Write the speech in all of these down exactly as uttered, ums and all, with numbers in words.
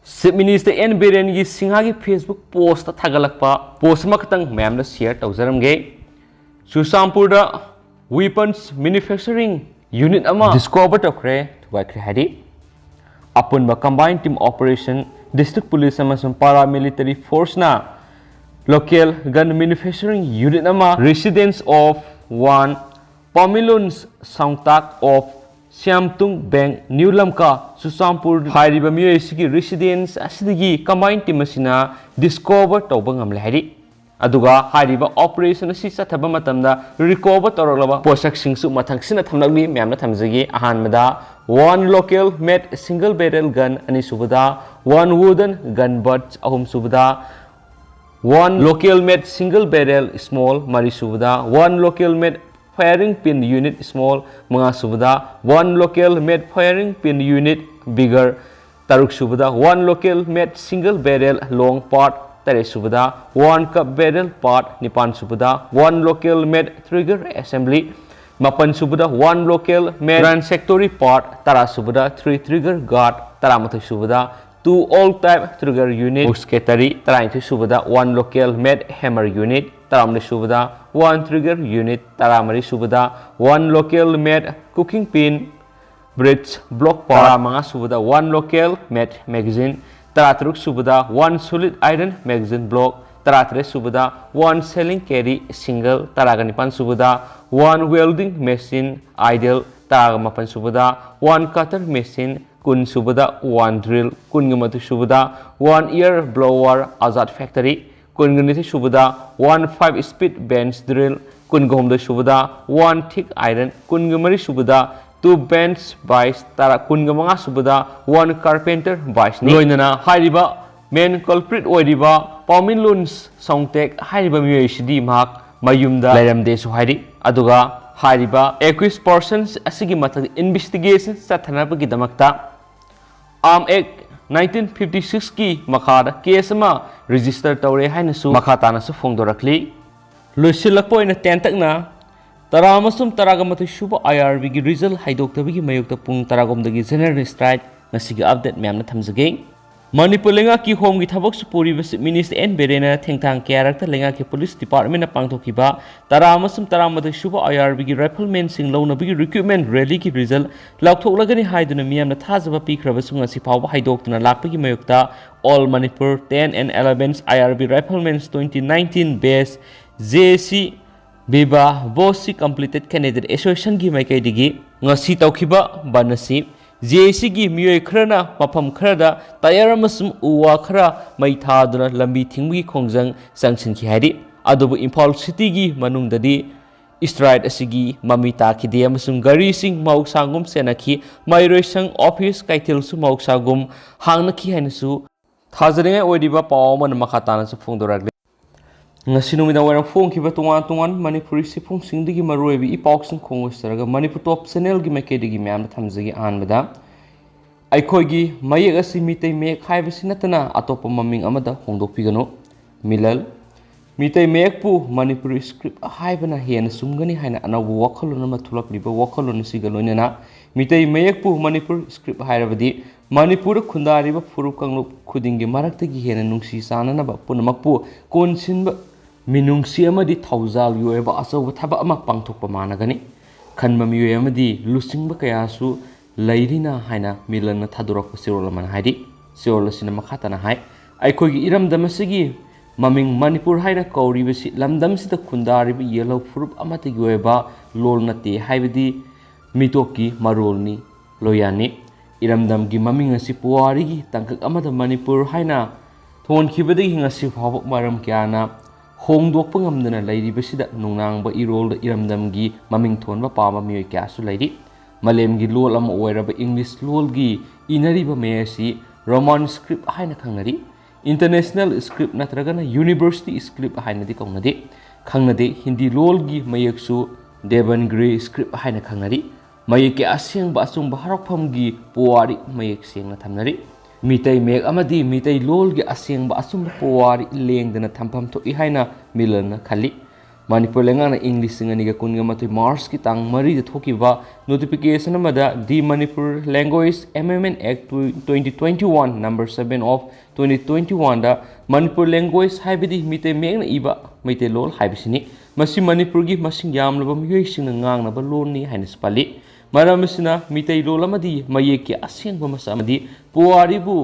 Chief Minister N Biren ꯒꯤ ꯁꯤꯡꯍꯥꯒꯤ Facebook post ꯊꯥꯒꯠꯂꯛꯄ post ꯑꯃꯈꯛꯇꯪ ꯃꯌꯥꯝꯗ share ꯇꯧꯖꯔꯝꯒꯦ꯫ ꯆꯨꯔꯆꯥꯟꯄꯨꯔꯗ weapons manufacturing unit ꯑꯃ discover ꯇꯧꯈ꯭ꯔꯦ, ꯊꯨꯒꯥꯏꯈ꯭ꯔꯦ ꯍꯥꯏꯔꯤ꯫ ꯑꯄꯨꯟꯕ combined team operation, district police ꯑꯃꯁꯨꯡ paramilitary force ꯅ local gun manufacturing unit ꯑꯃ residence of one Pamilun Sangtak of Siamtung Bank, New Lamka, Churachandpur ꯍꯥꯏꯔꯤꯕ ꯃꯤꯑꯣꯏ ꯑꯁꯤꯒꯤ residence ꯑꯁꯤꯗꯒꯤ combined team ꯑꯁꯤꯅ discover ꯇꯧꯕ ꯉꯝꯂꯦ ꯍꯥꯏꯔꯤ꯫ ꯑꯗꯨꯒ ꯍꯥꯏꯔꯤꯕ operation ꯑꯁꯤ ꯆꯠꯊꯕ ꯃꯇꯝꯗ recover ꯇꯧꯔꯛꯂꯕ ꯄꯣꯠꯁꯛꯁꯤꯡꯁꯨ ꯃꯊꯪꯁꯤꯅ ꯊꯝꯂꯛꯂꯤ, ꯃꯌꯥꯝꯅ ꯊꯝꯖꯒꯦ꯫ ꯑꯍꯥꯟꯕꯗ one local made single barrel gun, ꯑꯅꯤꯁꯨꯕꯗ one wooden gun butt, ꯑꯍꯨꯝꯁꯨꯕꯗ one local made single barrel small, ꯃꯔꯤꯁꯨꯕꯗ one local made firing pin unit small, ꯃꯉꯥꯁꯨꯕꯗ one local made firing pin unit bigger, ꯇꯔꯨꯛꯁꯨꯕꯗ one local made single barrel long part, ꯇꯔꯦꯠꯁꯨꯕꯗ one cup barrel part, ꯅꯤꯄꯥꯟꯁꯨꯕꯗ one local made trigger assembly, ꯃꯥꯄꯟꯁꯨꯕꯗ one local made transactory part, ꯇꯔꯥꯁꯨꯕꯗ three trigger guard, ꯇꯔꯥꯃꯥꯊꯣꯏꯁꯨꯕꯗ two all type trigger unit, ꯃꯨꯁꯀꯦꯇꯔꯤ, ꯇꯔꯥꯅꯤꯊꯣꯏꯁꯨꯕꯗ one local made hammer unit, ꯇꯔꯥꯍꯨꯝꯗꯣꯏꯁꯨꯕꯗ one trigger unit, ꯇꯔꯥꯃꯔꯤꯁꯨꯕꯗ one local made cooking pin, breech block part, ꯇꯔꯥꯃꯉꯥꯁꯨꯕꯗ one local made magazine, ꯇꯔꯥꯇꯔꯨꯛꯁꯨꯕꯗ one solid iron magazine block, ꯇꯔꯥꯇꯔꯦꯠꯁꯨꯕꯗ one shelling carry single, ꯇꯔꯥꯒ ꯅꯤꯄꯥꯟꯁꯨꯕꯗ one welding machine idle, ꯇꯔꯥꯒ ꯃꯥꯄꯟꯁꯨꯕꯗ one cutter machine, ꯀꯨꯟꯁꯨꯕꯗ one drill, ꯀꯨꯟꯒ ꯃꯥꯊꯣꯏꯁꯨꯕꯗ one air blower Azad factory, ꯀꯨꯟꯒ ꯅꯤꯊꯣꯏꯁꯨꯕꯗ one five speed bench drill, ꯀꯨꯟꯒ ꯍꯨꯝꯗꯣꯏꯁꯨꯕꯗ one thick iron, ꯀꯨꯟꯒ ꯃꯔꯤꯁꯨꯕꯗ two bench vice, ꯇꯔꯥ, ꯀꯨꯟꯒ ꯃꯉꯥꯁꯨꯕꯗ one carpenter vice ꯅꯤ꯫ ꯂꯣꯏꯅꯅ ꯍꯥꯏꯔꯤꯕ main culprit ꯑꯣꯏꯔꯤꯕ ꯄꯥꯎꯃꯤꯟꯂꯨꯟ ꯁꯣꯡꯇꯦꯛ ꯍꯥꯏꯔꯤꯕ ꯃꯤꯑꯣꯏ ꯑꯁꯤꯗꯤ ꯃꯍꯥꯛ ꯃꯌꯨꯝꯗ ꯂꯩꯔꯝꯗꯦꯁꯨ ꯍꯥꯏꯔꯤ꯫ ꯑꯗꯨꯒ ꯍꯥꯏꯔꯤꯕ accused persons ꯑꯁꯤꯒꯤ ꯃꯊꯛꯇ investigation ꯆꯠꯊꯅꯕꯒꯤꯗꯃꯛꯇ Arm Act nineteen fifty six ꯀꯤ ꯃꯈꯥꯗ case ꯑꯃ register ꯇꯧꯔꯦ ꯍꯥꯏꯅꯁꯨ ꯃꯈꯥ ꯇꯥꯅꯁꯨ ꯐꯣꯡꯗꯣꯔꯛꯂꯤ꯫ ꯂꯣꯏꯁꯤꯜꯂꯛꯄ ꯑꯣꯏꯅ ꯇꯦꯟꯇꯛꯅ ꯇꯔꯥ ꯑꯃꯁꯨꯡ ꯇꯔꯥꯒ ꯃꯥꯊꯣꯏ ꯁꯨꯕ I R B ꯒꯤ result ꯍꯥꯏꯗꯣꯛꯇꯕꯒꯤ ꯃꯥꯌꯣꯛꯇ ꯄꯨꯡ ꯇꯔꯥꯒ ꯍꯨꯝꯗꯣꯏꯒꯤ general strike ꯉꯁꯤꯒꯤ update ꯃꯌꯥꯝꯅ ꯊꯝꯖꯒꯦ꯫ ꯃꯅꯤꯄꯨꯔ ꯂꯩꯉꯥꯛꯀꯤ ꯍꯣꯝꯒꯤ ꯊꯕꯛꯁꯨ ꯄꯨꯔꯤꯕ ꯆꯤꯐ ꯃꯤꯅꯤꯁꯇꯔ ꯑꯦꯟ ꯕꯤꯔꯦꯟꯅ ꯊꯦꯡꯊꯥꯡ ꯀꯌꯥꯔꯛꯇ ꯂꯩꯉꯥꯛꯀꯤ ꯄꯨꯂꯤꯁ ꯗꯤꯄꯥꯔꯠꯃꯦꯟꯅ ꯄꯥꯡꯊꯣꯛꯈꯤꯕ ꯇꯔꯥ ꯑꯃꯁꯨꯡ ꯇꯔꯥꯃꯥꯊꯣꯏ ꯁꯨꯕ ꯑꯥꯏ ꯑꯥꯔ ꯕꯤꯒꯤ ꯔꯥꯏꯐꯜꯃꯦꯟꯁꯤꯡ ꯂꯧꯅꯕꯒꯤ ꯔꯤꯀ꯭ꯔꯨꯠꯃꯦꯟ ꯔꯦꯂꯤꯒꯤ ꯔꯤꯖꯜ ꯂꯥꯎꯊꯣꯛꯂꯒꯅꯤ ꯍꯥꯏꯗꯨꯅ ꯃꯤꯌꯥꯝꯅ ꯊꯥꯖꯕ ꯄꯤꯈ꯭ꯔꯕꯁꯨ ꯉꯁꯤ ꯐꯥꯎꯕ ꯍꯥꯏꯗꯣꯛꯇꯨꯅ ꯂꯥꯛꯄꯒꯤ ꯃꯥꯌꯣꯛꯇ All Manipur ten and eleven I R B Riflemen's twenty nineteen batch J A C Viva Voce Completed Candidate Associationꯒꯤ ꯃꯥꯏꯀꯩꯗꯒꯤ ꯉꯁꯤ ꯇꯧꯈꯤꯕ ꯕꯟ ꯑꯁꯤ J A Cꯒꯤ ꯃꯤꯑꯣꯏ ꯈꯔꯅ ꯃꯐꯝ ꯈꯔꯗ ꯇꯥꯌꯔ ꯑꯃꯁꯨꯡ ꯎ ꯋꯥ ꯈꯔ ꯃꯩ ꯊꯥꯗꯨꯅ ꯂꯝꯕꯤ ꯊꯤꯡꯕꯒꯤ ꯈꯣꯡꯖꯪ ꯆꯪꯁꯤꯟꯈꯤ ꯍꯥꯏꯔꯤ꯫ ꯑꯗꯨꯕꯨ ꯏꯝꯐꯥꯜ ꯁꯤꯇꯤꯒꯤ ꯃꯅꯨꯡꯗꯗꯤ ꯏꯁꯇ꯭ꯔꯥꯏꯛ ꯑꯁꯤꯒꯤ ꯃꯃꯤ ꯇꯥꯈꯤꯗꯦ ꯑꯃꯁꯨꯡ ꯒꯥꯔꯤꯁꯤꯡ ꯃꯍꯧꯁꯥꯒꯨꯝ ꯆꯦꯟꯅꯈꯤ꯫ ꯃꯍꯩꯔꯣꯏꯁꯪ, ꯑꯣꯐꯤꯁ, ꯀꯩꯊꯦꯜꯁꯨ ꯃꯍꯧꯁꯥꯒꯨꯝ ꯍꯥꯡꯅꯈꯤ ꯍꯥꯏꯅꯁꯨ ꯊꯥꯖꯅꯤꯡꯉꯥꯏ ꯑꯣꯏꯔꯤꯕ ꯄꯥꯎ ꯑꯃꯅ ꯃꯈꯥ ꯇꯥꯅꯁꯨ ꯐꯣꯡꯗꯣꯔꯛꯂꯤ꯫ ꯉꯁꯤ ꯅꯨꯃꯤꯗꯥꯡ ꯋꯥꯏꯔꯝ ꯐꯣꯡꯈꯤꯕ ꯇꯣꯉꯥꯟ ꯇꯣꯉꯥꯟꯕ ꯃꯅꯤꯄꯨꯔꯤ ꯆꯦꯐꯣꯡꯁꯤꯡꯗꯒꯤ ꯃꯔꯨꯑꯣꯏꯕ ꯏ ꯄꯥꯎꯁꯤꯡ ꯈꯣꯡꯎꯠꯆꯔꯒ ꯃꯅꯤꯄꯨꯔ ꯇꯣꯞ ꯆꯦꯅꯦꯜꯒꯤ ꯃꯥꯏꯀꯩꯗꯒꯤ ꯃꯌꯥꯝꯗ ꯊꯝꯖꯒꯦ꯫ ꯑꯍꯥꯟꯕꯗ, ꯑꯩꯈꯣꯏꯒꯤ ꯃꯌꯦꯛ ꯑꯁꯤ ꯃꯤꯇꯩ ꯃꯌꯦꯛ ꯍꯥꯏꯕꯁꯤ ꯅꯠꯇꯅ ꯑꯇꯣꯞꯄ ꯃꯃꯤꯡ ꯑꯃꯗ ꯍꯣꯡꯗꯣꯛꯄꯤꯒꯅꯨ꯫ ꯃꯤꯂꯜ, ꯃꯤꯇꯩ ꯃꯌꯦꯛꯄꯨ ꯃꯅꯤꯄꯨꯔꯤ ꯁ꯭ꯀ꯭ꯔꯤꯞ ꯍꯥꯏꯕꯅ ꯍꯦꯟꯅ ꯆꯨꯝꯒꯅꯤ ꯍꯥꯏꯅ ꯑꯅꯧꯕ ꯋꯥꯈꯜꯂꯣꯟ ꯑꯃ ꯊꯣꯛꯂꯛꯂꯤꯕ ꯋꯥꯈꯜꯂꯣꯟ ꯑꯁꯤꯒ ꯂꯣꯏꯅꯅ ꯃꯤꯇꯩ ꯃꯌꯦꯛꯄꯨ ꯃꯅꯤꯄꯨꯔ ꯁ꯭ꯀ꯭ꯔꯤꯞ ꯍꯥꯏꯔꯕꯗꯤ ꯃꯅꯤꯄꯨꯔꯗ ꯈꯨꯟꯗꯥꯔꯤꯕ ꯐꯨꯔꯨꯞ ꯀꯥꯡꯂꯨꯞ ꯈꯨꯗꯤꯡꯒꯤ ꯃꯔꯛꯇꯒꯤ ꯍꯦꯟꯅ ꯅꯨꯡꯁꯤ ꯆꯥꯟꯅꯅꯕ ꯄꯨꯝꯅꯃꯛꯄꯨ ꯀꯣꯟꯁꯤꯟꯕ ꯃꯤꯅꯨꯡꯁꯤ ꯑꯃꯗꯤ ꯊꯧꯖꯥꯜꯒꯤ ꯑꯣꯏꯕ ꯑꯆꯧꯕ ꯊꯕꯛ ꯑꯃ ꯄꯥꯡꯊꯣꯛꯄ ꯃꯥꯟꯅꯒꯅꯤ꯫ ꯈꯟꯕ ꯃꯤꯑꯣꯏ ꯑꯃꯗꯤ ꯂꯨꯆꯤꯡꯕ ꯀꯌꯥꯁꯨ ꯂꯩꯔꯤꯅ ꯍꯥꯏꯅ ꯃꯤꯂꯟꯅ ꯊꯥꯗꯣꯔꯛꯄ ꯆꯦꯔꯣꯜ ꯑꯃꯅ ꯍꯥꯏꯔꯤ꯫ ꯆꯦꯔꯣꯜ ꯑꯁꯤꯅ ꯃꯈꯥ ꯇꯥꯅ ꯍꯥꯏ, ꯑꯩꯈꯣꯏꯒꯤ ꯏꯔꯝꯗꯝ ꯑꯁꯤꯒꯤ ꯃꯃꯤꯡ ꯃꯅꯤꯄꯨꯔ ꯍꯥꯏꯅ ꯀꯧꯔꯤꯕꯁꯤ ꯂꯝꯗꯝꯁꯤꯗ ꯈꯨꯟꯗꯥꯔꯤꯕ ꯌꯦꯜꯍꯧ ꯐꯨꯔꯨꯞ ꯑꯃꯠꯇꯒꯤ ꯑꯣꯏꯕ ꯂꯣꯜ ꯅꯠꯇꯦ ꯍꯥꯏꯕꯗꯤ ꯃꯤꯇꯣꯞꯀꯤ ꯃꯔꯣꯜꯅꯤ, ꯂꯣꯌꯥꯅꯤ꯫ ꯏꯔꯝꯗꯝꯒꯤ ꯃꯃꯤꯡ ꯑꯁꯤ ꯄꯨꯋꯥꯔꯤꯒꯤ ꯇꯥꯡꯀꯛ ꯑꯃꯗ ꯃꯅꯤꯄꯨꯔ ꯍꯥꯏꯅ ꯊꯣꯟꯈꯤꯕꯗꯒꯤ ꯉꯁꯤ ꯐꯥꯎꯕ ꯃꯔꯝ ꯀꯌꯥꯅ ꯍꯣꯡꯗꯣꯛꯄ ꯉꯝꯗꯅ ꯂꯩꯔꯤꯕꯁꯤꯗ ꯅꯨꯡꯅꯥꯡꯕ ꯏꯔꯣꯜꯗ ꯏꯔꯝꯗꯝꯒꯤ ꯃꯃꯤꯡ ꯊꯣꯟꯕ ꯄꯥꯝꯕ ꯃꯤꯑꯣꯏ ꯀꯌꯥꯁꯨ ꯂꯩꯔꯤ꯫ ꯃꯥꯂꯦꯝꯒꯤ ꯂꯣꯜ ꯑꯃ ꯑꯣꯏꯔꯕ ꯏꯪꯂꯤꯁ ꯂꯣꯜꯒꯤ ꯏꯅꯔꯤꯕ ꯃꯌꯦꯛ ꯑꯁꯤ ꯔꯣꯃꯥꯟ ꯁ꯭ꯀ꯭ꯔꯤꯞ ꯍꯥꯏꯅ ꯈꯪꯅꯔꯤ꯫ ꯏꯟꯇꯔꯅꯦꯁꯅꯦꯜ ꯁ꯭ꯀ꯭ꯔꯤꯞ ꯅꯠꯇ꯭ꯔꯒꯅ ꯌꯨꯅꯤꯚꯔꯁꯤꯇꯤ ꯁ꯭ꯀ꯭ꯔꯤꯞ ꯍꯥꯏꯅꯗꯤ ꯀꯧꯅꯗꯦ, ꯈꯪꯅꯗꯦ꯫ ꯍꯤꯟꯗꯤ ꯂꯣꯜꯒꯤ ꯃꯌꯦꯛꯁꯨ ꯗꯦꯕꯟꯒ꯭ꯔꯤ ꯁ꯭ꯀ꯭ꯔꯤꯞ ꯍꯥꯏꯅ ꯈꯪꯅꯔꯤ꯫ ꯃꯌꯦꯛꯀꯤ ꯑꯁꯦꯡꯕ ꯑꯆꯨꯝꯕ ꯍꯧꯔꯛꯐꯝꯒꯤ ꯄꯨꯋꯥꯔꯤ ꯃꯌꯦꯛ ꯁꯦꯡꯅ ꯊꯝꯅꯔꯤ꯫ ꯃꯤꯇꯩ ꯃꯌꯦꯛ ꯑꯃꯗꯤ ꯃꯤꯇꯩ ꯂꯣꯜꯒꯤ ꯑꯁꯦꯡꯕ ꯑꯆꯨꯝꯕ ꯄꯨꯋꯥꯔꯤ ꯂꯦꯡꯗꯅ ꯊꯝꯐꯝ ꯊꯣꯛꯏ ꯍꯥꯏꯅ ꯃꯤꯂꯟꯅ ꯈꯜꯂꯤ꯫ ꯃꯅꯤꯄꯨꯔ ꯂꯩꯉꯥꯛꯅ ꯏꯪ ꯂꯤꯁꯤꯡ ꯑꯅꯤꯒ ꯀꯨꯟꯒ ꯃꯥꯊꯣꯏ ꯃꯥꯔꯆꯀꯤ ꯇꯥꯡ ꯃꯔꯤꯗ ꯊꯣꯛꯈꯤꯕ notification ꯑꯃꯗ The Manipur Language Amendment Act twenty twenty-one number seven of twenty twenty-one the Manipur language ꯍꯥꯏꯕꯗꯤ ꯃꯤꯇꯩ ꯃꯌꯦꯛꯅ ꯏꯕ ꯃꯩꯇꯩꯂꯣꯟ ꯍꯥꯏꯕꯁꯤꯅꯤ꯫ ꯃꯁꯤ ꯃꯅꯤꯄꯨꯔꯒꯤ ꯃꯁꯤꯡ ꯌꯥꯝꯂꯕ ꯃꯤꯑꯣꯏꯁꯤꯡꯅ ꯉꯥꯡꯅꯕ ꯂꯣꯟꯅꯤ ꯍꯥꯏꯅꯁꯨ ꯄꯜꯂꯤ꯫ ꯃꯔꯝ ꯑꯁꯤꯅ ꯃꯤꯇꯩꯂꯣꯟ ꯑꯃꯗꯤ ꯃꯌꯦꯛꯀꯤ ꯑꯁꯦꯡꯕ ꯃꯁꯛ ꯑꯃꯗꯤ ꯄꯨꯋꯥꯔꯤꯕꯨ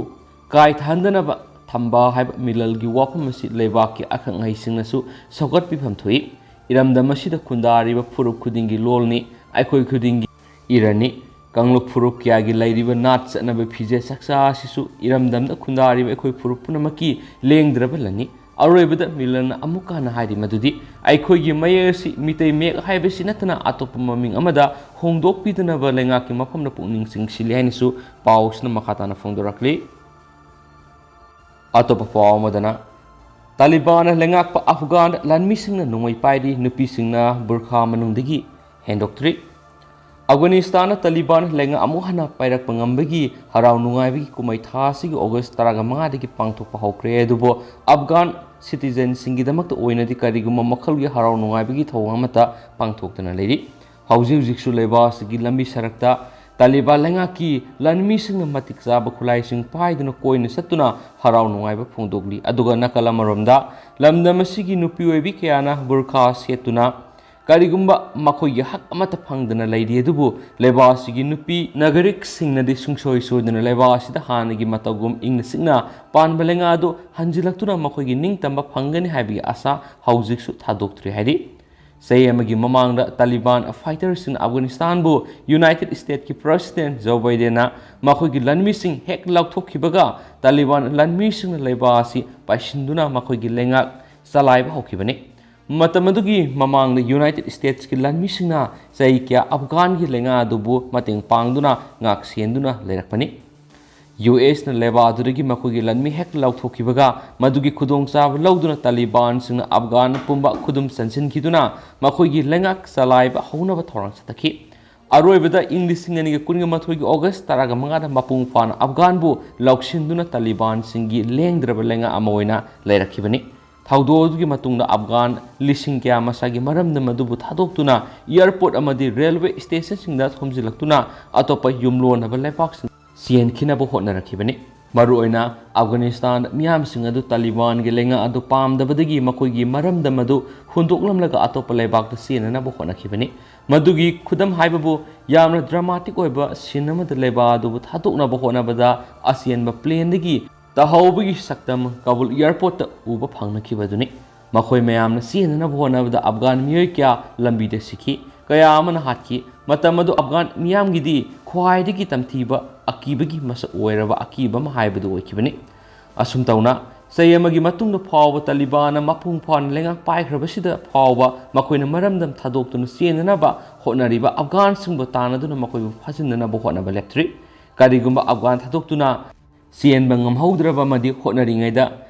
ꯀꯥꯏꯊꯍꯟꯗꯅꯕ ꯊꯝꯕ ꯍꯥꯏꯕ ꯃꯤꯂꯜꯒꯤ ꯋꯥꯐꯝ ꯑꯁꯤ ꯂꯩꯕꯥꯛꯀꯤ ꯑꯈꯪ ꯑꯍꯩꯁꯤꯡꯅꯁꯨ ꯁꯧꯒꯠꯄꯤꯐꯝ ꯊꯣꯛꯏ꯫ ꯏꯔꯝꯗꯝ ꯑꯁꯤꯗ ꯈꯨꯟꯗꯥꯔꯤꯕ ꯐꯨꯔꯨꯞ ꯈꯨꯗꯤꯡꯒꯤ ꯂꯣꯜꯅꯤ, ꯑꯩꯈꯣꯏ ꯈꯨꯗꯤꯡꯒꯤ ꯏꯔꯅꯤ꯫ ꯀꯥꯡꯂꯨꯞ ꯐꯨꯔꯨꯞ ꯀꯌꯥꯒꯤ ꯂꯩꯔꯤꯕ ꯅꯥꯠ ꯆꯠꯅꯕ ꯐꯤꯖꯦꯠ ꯆꯥꯛꯆꯥ ꯑꯁꯤꯁꯨ ꯏꯔꯝꯗꯝꯗ ꯈꯨꯟꯗꯥꯔꯤꯕ ꯑꯩꯈꯣꯏ ꯐꯨꯔꯨꯞ ꯄꯨꯝꯅꯃꯛꯀꯤ ꯂꯦꯡꯗ꯭ꯔꯕ ꯂꯟꯅꯤ꯫ ꯑꯔꯣꯏꯕꯗ ꯃꯤꯂꯟꯅ ꯑꯃꯨꯛꯀ ꯍꯟꯅ ꯍꯥꯏꯔꯤ ꯃꯗꯨꯗꯤ ꯑꯩꯈꯣꯏꯒꯤ ꯃꯌꯦꯛ ꯑꯁꯤ ꯃꯤꯇꯩ ꯃꯌꯦꯛ ꯍꯥꯏꯕꯁꯤ ꯅꯠꯇꯅ ꯑꯇꯣꯞꯄ ꯃꯃꯤꯡ ꯑꯃꯗ ꯍꯣꯡꯗꯣꯛꯄꯤꯗꯅꯕ ꯂꯩꯉꯥꯛꯀꯤ ꯃꯐꯝꯗ ꯄꯨꯛꯅꯤꯡ ꯆꯤꯡꯁꯤꯜꯂꯤ ꯍꯥꯏꯅꯁꯨ ꯄꯥꯎꯁꯤꯅ ꯃꯈꯥ ꯇꯥꯅ ꯐꯣꯡꯗꯣꯔꯛꯂꯤ꯫ ꯑꯇꯣꯞꯄ ꯄꯥꯎ ꯑꯃꯗꯅ, ꯇꯥꯂꯤꯕꯥꯟ ꯂꯩꯉꯥꯛꯄ ꯑꯐꯒꯥꯟ ꯂꯥꯟꯃꯤꯁꯤꯡꯅ ꯅꯣꯡꯃꯩ ꯄꯥꯏꯔꯤ, ꯅꯨꯄꯤꯁꯤꯡꯅ ꯕꯨꯔꯈꯥ ꯃꯅꯨꯡꯗꯒꯤ ꯍꯦꯟꯗꯣꯛꯇ꯭ꯔꯤ꯫ ꯑꯐꯒꯥꯅꯤꯁꯇꯥꯟꯅ ꯇꯥꯂꯤꯕꯥꯟ ꯂꯩꯉꯥꯛ ꯑꯃꯨꯛ ꯍꯟꯅ ꯄꯥꯏꯔꯛꯄ ꯉꯝꯕꯒꯤ ꯍꯔꯥꯎ ꯅꯨꯡꯉꯥꯏꯕꯒꯤ ꯀꯨꯝꯍꯩ ꯊꯥ ꯑꯁꯤꯒꯤ ꯑꯣꯒꯁ ꯇꯔꯥꯒ ꯃꯉꯥꯗꯒꯤ ꯄꯥꯡꯊꯣꯛꯄ ꯍꯧꯈ꯭ꯔꯦ꯫ ꯑꯗꯨꯕꯨ ꯑꯐꯒꯥꯟ citizenꯁꯤꯡꯒꯤꯗꯃꯛꯇ ꯑꯣꯏꯅꯗꯤ ꯀꯔꯤꯒꯨꯝꯕ ꯃꯈꯜꯒꯤ ꯍꯔꯥꯎ ꯅꯨꯡꯉꯥꯏꯕꯒꯤ ꯊꯧꯑꯣꯡ ꯑꯃꯠꯇ ꯄꯥꯡꯊꯣꯛꯇꯅ ꯂꯩꯔꯤ꯫ ꯍꯧꯖꯤꯛ ꯍꯧꯖꯤꯛꯁꯨ ꯂꯩꯕꯥꯛ ꯑꯁꯤꯒꯤ ꯂꯝꯕꯤ ꯁꯔꯛꯇ ꯇꯥꯂꯤꯕꯥꯟ ꯂꯩꯉꯥꯛꯀꯤ ꯂꯥꯟꯃꯤꯁꯤꯡꯅ ꯃꯇꯤꯛ ꯆꯥꯕ ꯈꯨꯠꯂꯥꯏꯁꯤꯡ ꯄꯥꯏꯗꯨꯅ ꯀꯣꯏꯅ ꯆꯠꯇꯨꯅ ꯍꯔꯥꯎ ꯅꯨꯡꯉꯥꯏꯕ ꯐꯣꯡꯗꯣꯛꯂꯤ꯫ ꯑꯗꯨꯒ ꯅꯥꯀꯜ ꯑꯃꯔꯣꯝꯗ ꯂꯝꯗꯝ ꯑꯁꯤꯒꯤ ꯅꯨꯄꯤ ꯑꯣꯏꯕꯤ ꯀꯌꯥꯅ ꯕꯨꯔꯈꯥ ꯁꯦꯠꯇꯨꯅ ꯀꯔꯤꯒꯨꯝꯕ ꯃꯈꯣꯏꯒꯤ ꯍꯛ ꯑꯃꯠꯇ ꯐꯪꯗꯅ ꯂꯩꯔꯤ꯫ ꯑꯗꯨꯕꯨ ꯂꯩꯕꯥꯛ ꯑꯁꯤꯒꯤ ꯅꯨꯄꯤ ꯅꯥꯒꯔꯤꯛꯁꯤꯡꯅꯗꯤ ꯁꯨꯡꯁꯣꯏ ꯁꯣꯏꯗꯅ ꯂꯩꯕꯥꯛ ꯑꯁꯤꯗ ꯍꯥꯟꯅꯒꯤ ꯃꯇꯧꯒꯨꯝ ꯏꯪꯅ ꯆꯤꯛꯅ ꯄꯥꯟꯕ ꯂꯩꯉꯥꯛ ꯑꯗꯨ ꯍꯟꯖꯤꯜꯂꯛꯇꯨꯅ ꯃꯈꯣꯏꯒꯤ ꯅꯤꯡꯇꯝꯕ ꯐꯪꯒꯅꯤ ꯍꯥꯏꯕꯒꯤ ꯑꯥꯁꯥ ꯍꯧꯖꯤꯛꯁꯨ ꯊꯥꯗꯣꯛꯇ꯭ꯔꯤ ꯍꯥꯏꯔꯤ꯫ ꯆꯍꯤ ꯑꯃꯒꯤ ꯃꯃꯥꯡꯗ ꯇꯥꯂꯤꯕꯥꯟ fighterꯁꯤꯡꯅ ꯑꯐꯒꯥꯅꯤꯁꯇꯥꯟꯕꯨ ꯌꯨꯅꯥꯏꯇꯦꯗ ꯁ꯭ꯇꯦꯠꯀꯤ ꯄ꯭ꯔꯦꯁꯤꯗꯦꯟꯠ ꯖꯣ ꯕꯥꯏꯗꯦꯟꯅ ꯃꯈꯣꯏꯒꯤ ꯂꯥꯟꯃꯤꯁꯤꯡ ꯍꯦꯛ ꯂꯧꯊꯣꯛꯈꯤꯕꯒ ꯇꯥꯂꯤꯕꯥꯟ ꯂꯥꯟꯃꯤꯁꯤꯡꯅ ꯂꯩꯕꯥꯛ ꯑꯁꯤ ꯄꯥꯏꯁꯤꯟꯗꯨꯅ ꯃꯈꯣꯏꯒꯤ ꯂꯩꯉꯥꯛ ꯆꯂꯥꯏꯕ ꯍꯧꯈꯤꯕꯅꯤ꯫ ꯃꯇꯝ ꯑꯗꯨꯒꯤ ꯃꯃꯥꯡꯗ ꯌꯨꯅꯥꯏꯇꯦꯗ ꯁ꯭ꯇꯦꯠꯁꯀꯤ ꯂꯥꯟꯃꯤꯁꯤꯡꯅ ꯆꯍꯤ ꯀꯌꯥ ꯑꯐꯒꯥꯟꯒꯤ ꯂꯩꯉꯥꯛ ꯑꯗꯨꯕꯨ ꯃꯇꯦꯡ ꯄꯥꯡꯗꯨꯅ ꯉꯥꯛ ꯁꯦꯟꯗꯨꯅ ꯂꯩꯔꯛꯄꯅꯤ꯫ ꯌꯨ ꯑꯦꯁꯅ ꯂꯩꯕꯥꯛ ꯑꯗꯨꯗꯒꯤ ꯃꯈꯣꯏꯒꯤ ꯂꯥꯟꯃꯤ ꯍꯦꯛ ꯂꯧꯊꯣꯛꯈꯤꯕꯒ ꯃꯗꯨꯒꯤ ꯈꯨꯗꯣꯡꯆꯥꯕ ꯂꯧꯗꯨꯅ ꯇꯥꯂꯤꯕꯥꯟꯁꯤꯡꯅ ꯑꯐꯒꯥꯟ ꯄꯨꯝꯕ ꯈꯨꯗꯨꯝ ꯆꯟꯁꯤꯟꯈꯤꯗꯨꯅ ꯃꯈꯣꯏꯒꯤ ꯂꯩꯉꯥꯛ ꯆꯂꯥꯏꯕ ꯍꯧꯅꯕ ꯊꯧꯔꯥꯡ ꯆꯠꯊꯈꯤ꯫ ꯑꯔꯣꯏꯕꯗ ꯏꯪ ꯂꯤꯁꯤꯡ ꯑꯅꯤꯒ ꯀꯨꯟꯒ ꯃꯥꯊꯣꯏꯒꯤ ꯑꯣꯒꯁ ꯇꯔꯥꯒ ꯃꯉꯥꯗ ꯃꯄꯨꯡ ꯐꯥꯅ ꯑꯐꯒꯥꯟꯕꯨ ꯂꯧꯁꯤꯟꯗꯨꯅ ꯇꯥꯂꯤꯕꯥꯟꯁꯤꯡꯒꯤ ꯂꯦꯡꯗ꯭ꯔꯕ ꯂꯩꯉꯥꯛ ꯑꯃ ꯑꯣꯏꯅ ꯂꯩꯔꯛꯈꯤꯕꯅꯤ꯫ ꯊꯧꯗꯣꯛ ꯑꯗꯨꯒꯤ ꯃꯇꯨꯡꯗ ꯑꯐꯒꯥꯟ ꯂꯤꯁꯤꯡ ꯀꯌꯥ ꯃꯁꯥꯒꯤ ꯃꯔꯝꯗꯝ ꯑꯗꯨꯕꯨ ꯊꯥꯗꯣꯛꯇꯨꯅ airport ꯑꯃꯗꯤ railway stationꯁꯤꯡꯗ ꯊꯣꯝꯖꯤꯜꯂꯛꯇꯨꯅ ꯑꯇꯣꯞꯄ ꯌꯨꯝꯂꯣꯟꯅꯕ ꯂꯩꯕꯥꯛꯁꯤꯡ ꯆꯦꯟꯈꯤꯅꯕ ꯍꯣꯠꯅꯔꯛꯈꯤꯕꯅꯤ꯫ ꯃꯔꯨꯑꯣꯏꯅ ꯑꯐꯒꯥꯅꯤꯁꯇꯥꯟ ꯃꯤꯌꯥꯝꯁꯤꯡ ꯑꯗꯨ ꯇꯥꯂꯤꯕꯥꯟꯒꯤ ꯂꯩꯉꯥꯛ ꯑꯗꯨ ꯄꯥꯝꯗꯕꯗꯒꯤ ꯃꯈꯣꯏꯒꯤ ꯃꯔꯝꯗꯝ ꯑꯗꯨ ꯍꯨꯟꯗꯣꯛꯂꯝꯂꯒ ꯑꯇꯣꯞꯄ ꯂꯩꯕꯥꯛꯇ ꯆꯦꯟꯅꯅꯕ ꯍꯣꯠꯅꯈꯤꯕꯅꯤ꯫ ꯃꯗꯨꯒꯤ ꯈꯨꯗꯝ ꯍꯥꯏꯕꯕꯨ ꯌꯥꯝꯅ dramatic ꯑꯣꯏꯕ scene ꯑꯃꯗ ꯂꯩꯕꯥꯛ ꯑꯗꯨꯕꯨ ꯊꯥꯗꯣꯛꯅꯕ ꯍꯣꯠꯅꯕꯗ ꯑꯆꯦꯟꯕ planeꯗꯒꯤ ꯇꯥꯍꯧꯕꯒꯤ ꯁꯛꯇꯝ ꯀꯥꯕꯨꯜ airportꯇ ꯎꯕ ꯐꯪꯅꯈꯤꯕ ꯑꯗꯨꯅꯤ꯫ ꯃꯈꯣꯏ ꯃꯌꯥꯝꯅ ꯆꯦꯟꯅꯅꯕ ꯍꯣꯠꯅꯕꯗ ꯑꯐꯒꯥꯟ ꯃꯤꯑꯣꯏ ꯀꯌꯥ ꯂꯝꯕꯤꯗ ꯁꯤꯈꯤ, ꯀꯌꯥ ꯑꯃꯅ ꯍꯥꯠꯈꯤ꯫ ꯃꯇꯝ ꯑꯗꯨ ꯑꯐꯒꯥꯟ ꯃꯤꯌꯥꯝꯒꯤꯗꯤ ꯈ꯭ꯋꯥꯏꯗꯒꯤ ꯇꯝꯊꯤꯕ ꯑꯀꯤꯕꯒꯤ ꯃꯁꯛ ꯑꯣꯏꯔꯕ ꯑꯀꯤꯕ ꯑꯃ ꯍꯥꯏꯕꯗꯨ ꯑꯣꯏꯈꯤꯕꯅꯤ꯫ ꯑꯁꯨꯝ ꯇꯧꯅ ꯆꯍꯤ ꯑꯃꯒꯤ ꯃꯇꯨꯡꯗ ꯐꯥꯎꯕ ꯇꯥꯂꯤꯕꯥꯟꯅ ꯃꯄꯨꯡ ꯐꯥꯅ ꯂꯩꯉꯥꯛ ꯄꯥꯏꯈ꯭ꯔꯕꯁꯤꯗ ꯐꯥꯎꯕ ꯃꯈꯣꯏꯅ ꯃꯔꯝꯗꯝ ꯊꯥꯗꯣꯛꯇꯨꯅ ꯆꯦꯟꯅꯅꯕ ꯍꯣꯠꯅꯔꯤꯕ ꯑꯐꯒꯥꯟꯁꯤꯡꯕꯨ ꯇꯥꯟꯅꯗꯨꯅ ꯃꯈꯣꯏꯕꯨ ꯐꯥꯖꯤꯟꯅꯅꯕ ꯍꯣꯠꯅꯕ ꯂꯦꯞꯇ꯭ꯔꯤ꯫ ꯀꯔꯤꯒꯨꯝꯕ ꯑꯐꯒꯥꯟ ꯊꯥꯗꯣꯛꯇꯨꯅ ꯆꯦꯟꯕ ꯉꯝꯍꯧꯗ꯭ꯔꯕ ꯑꯃꯗꯤ ꯍꯣꯠꯅꯔꯤꯉꯩꯗ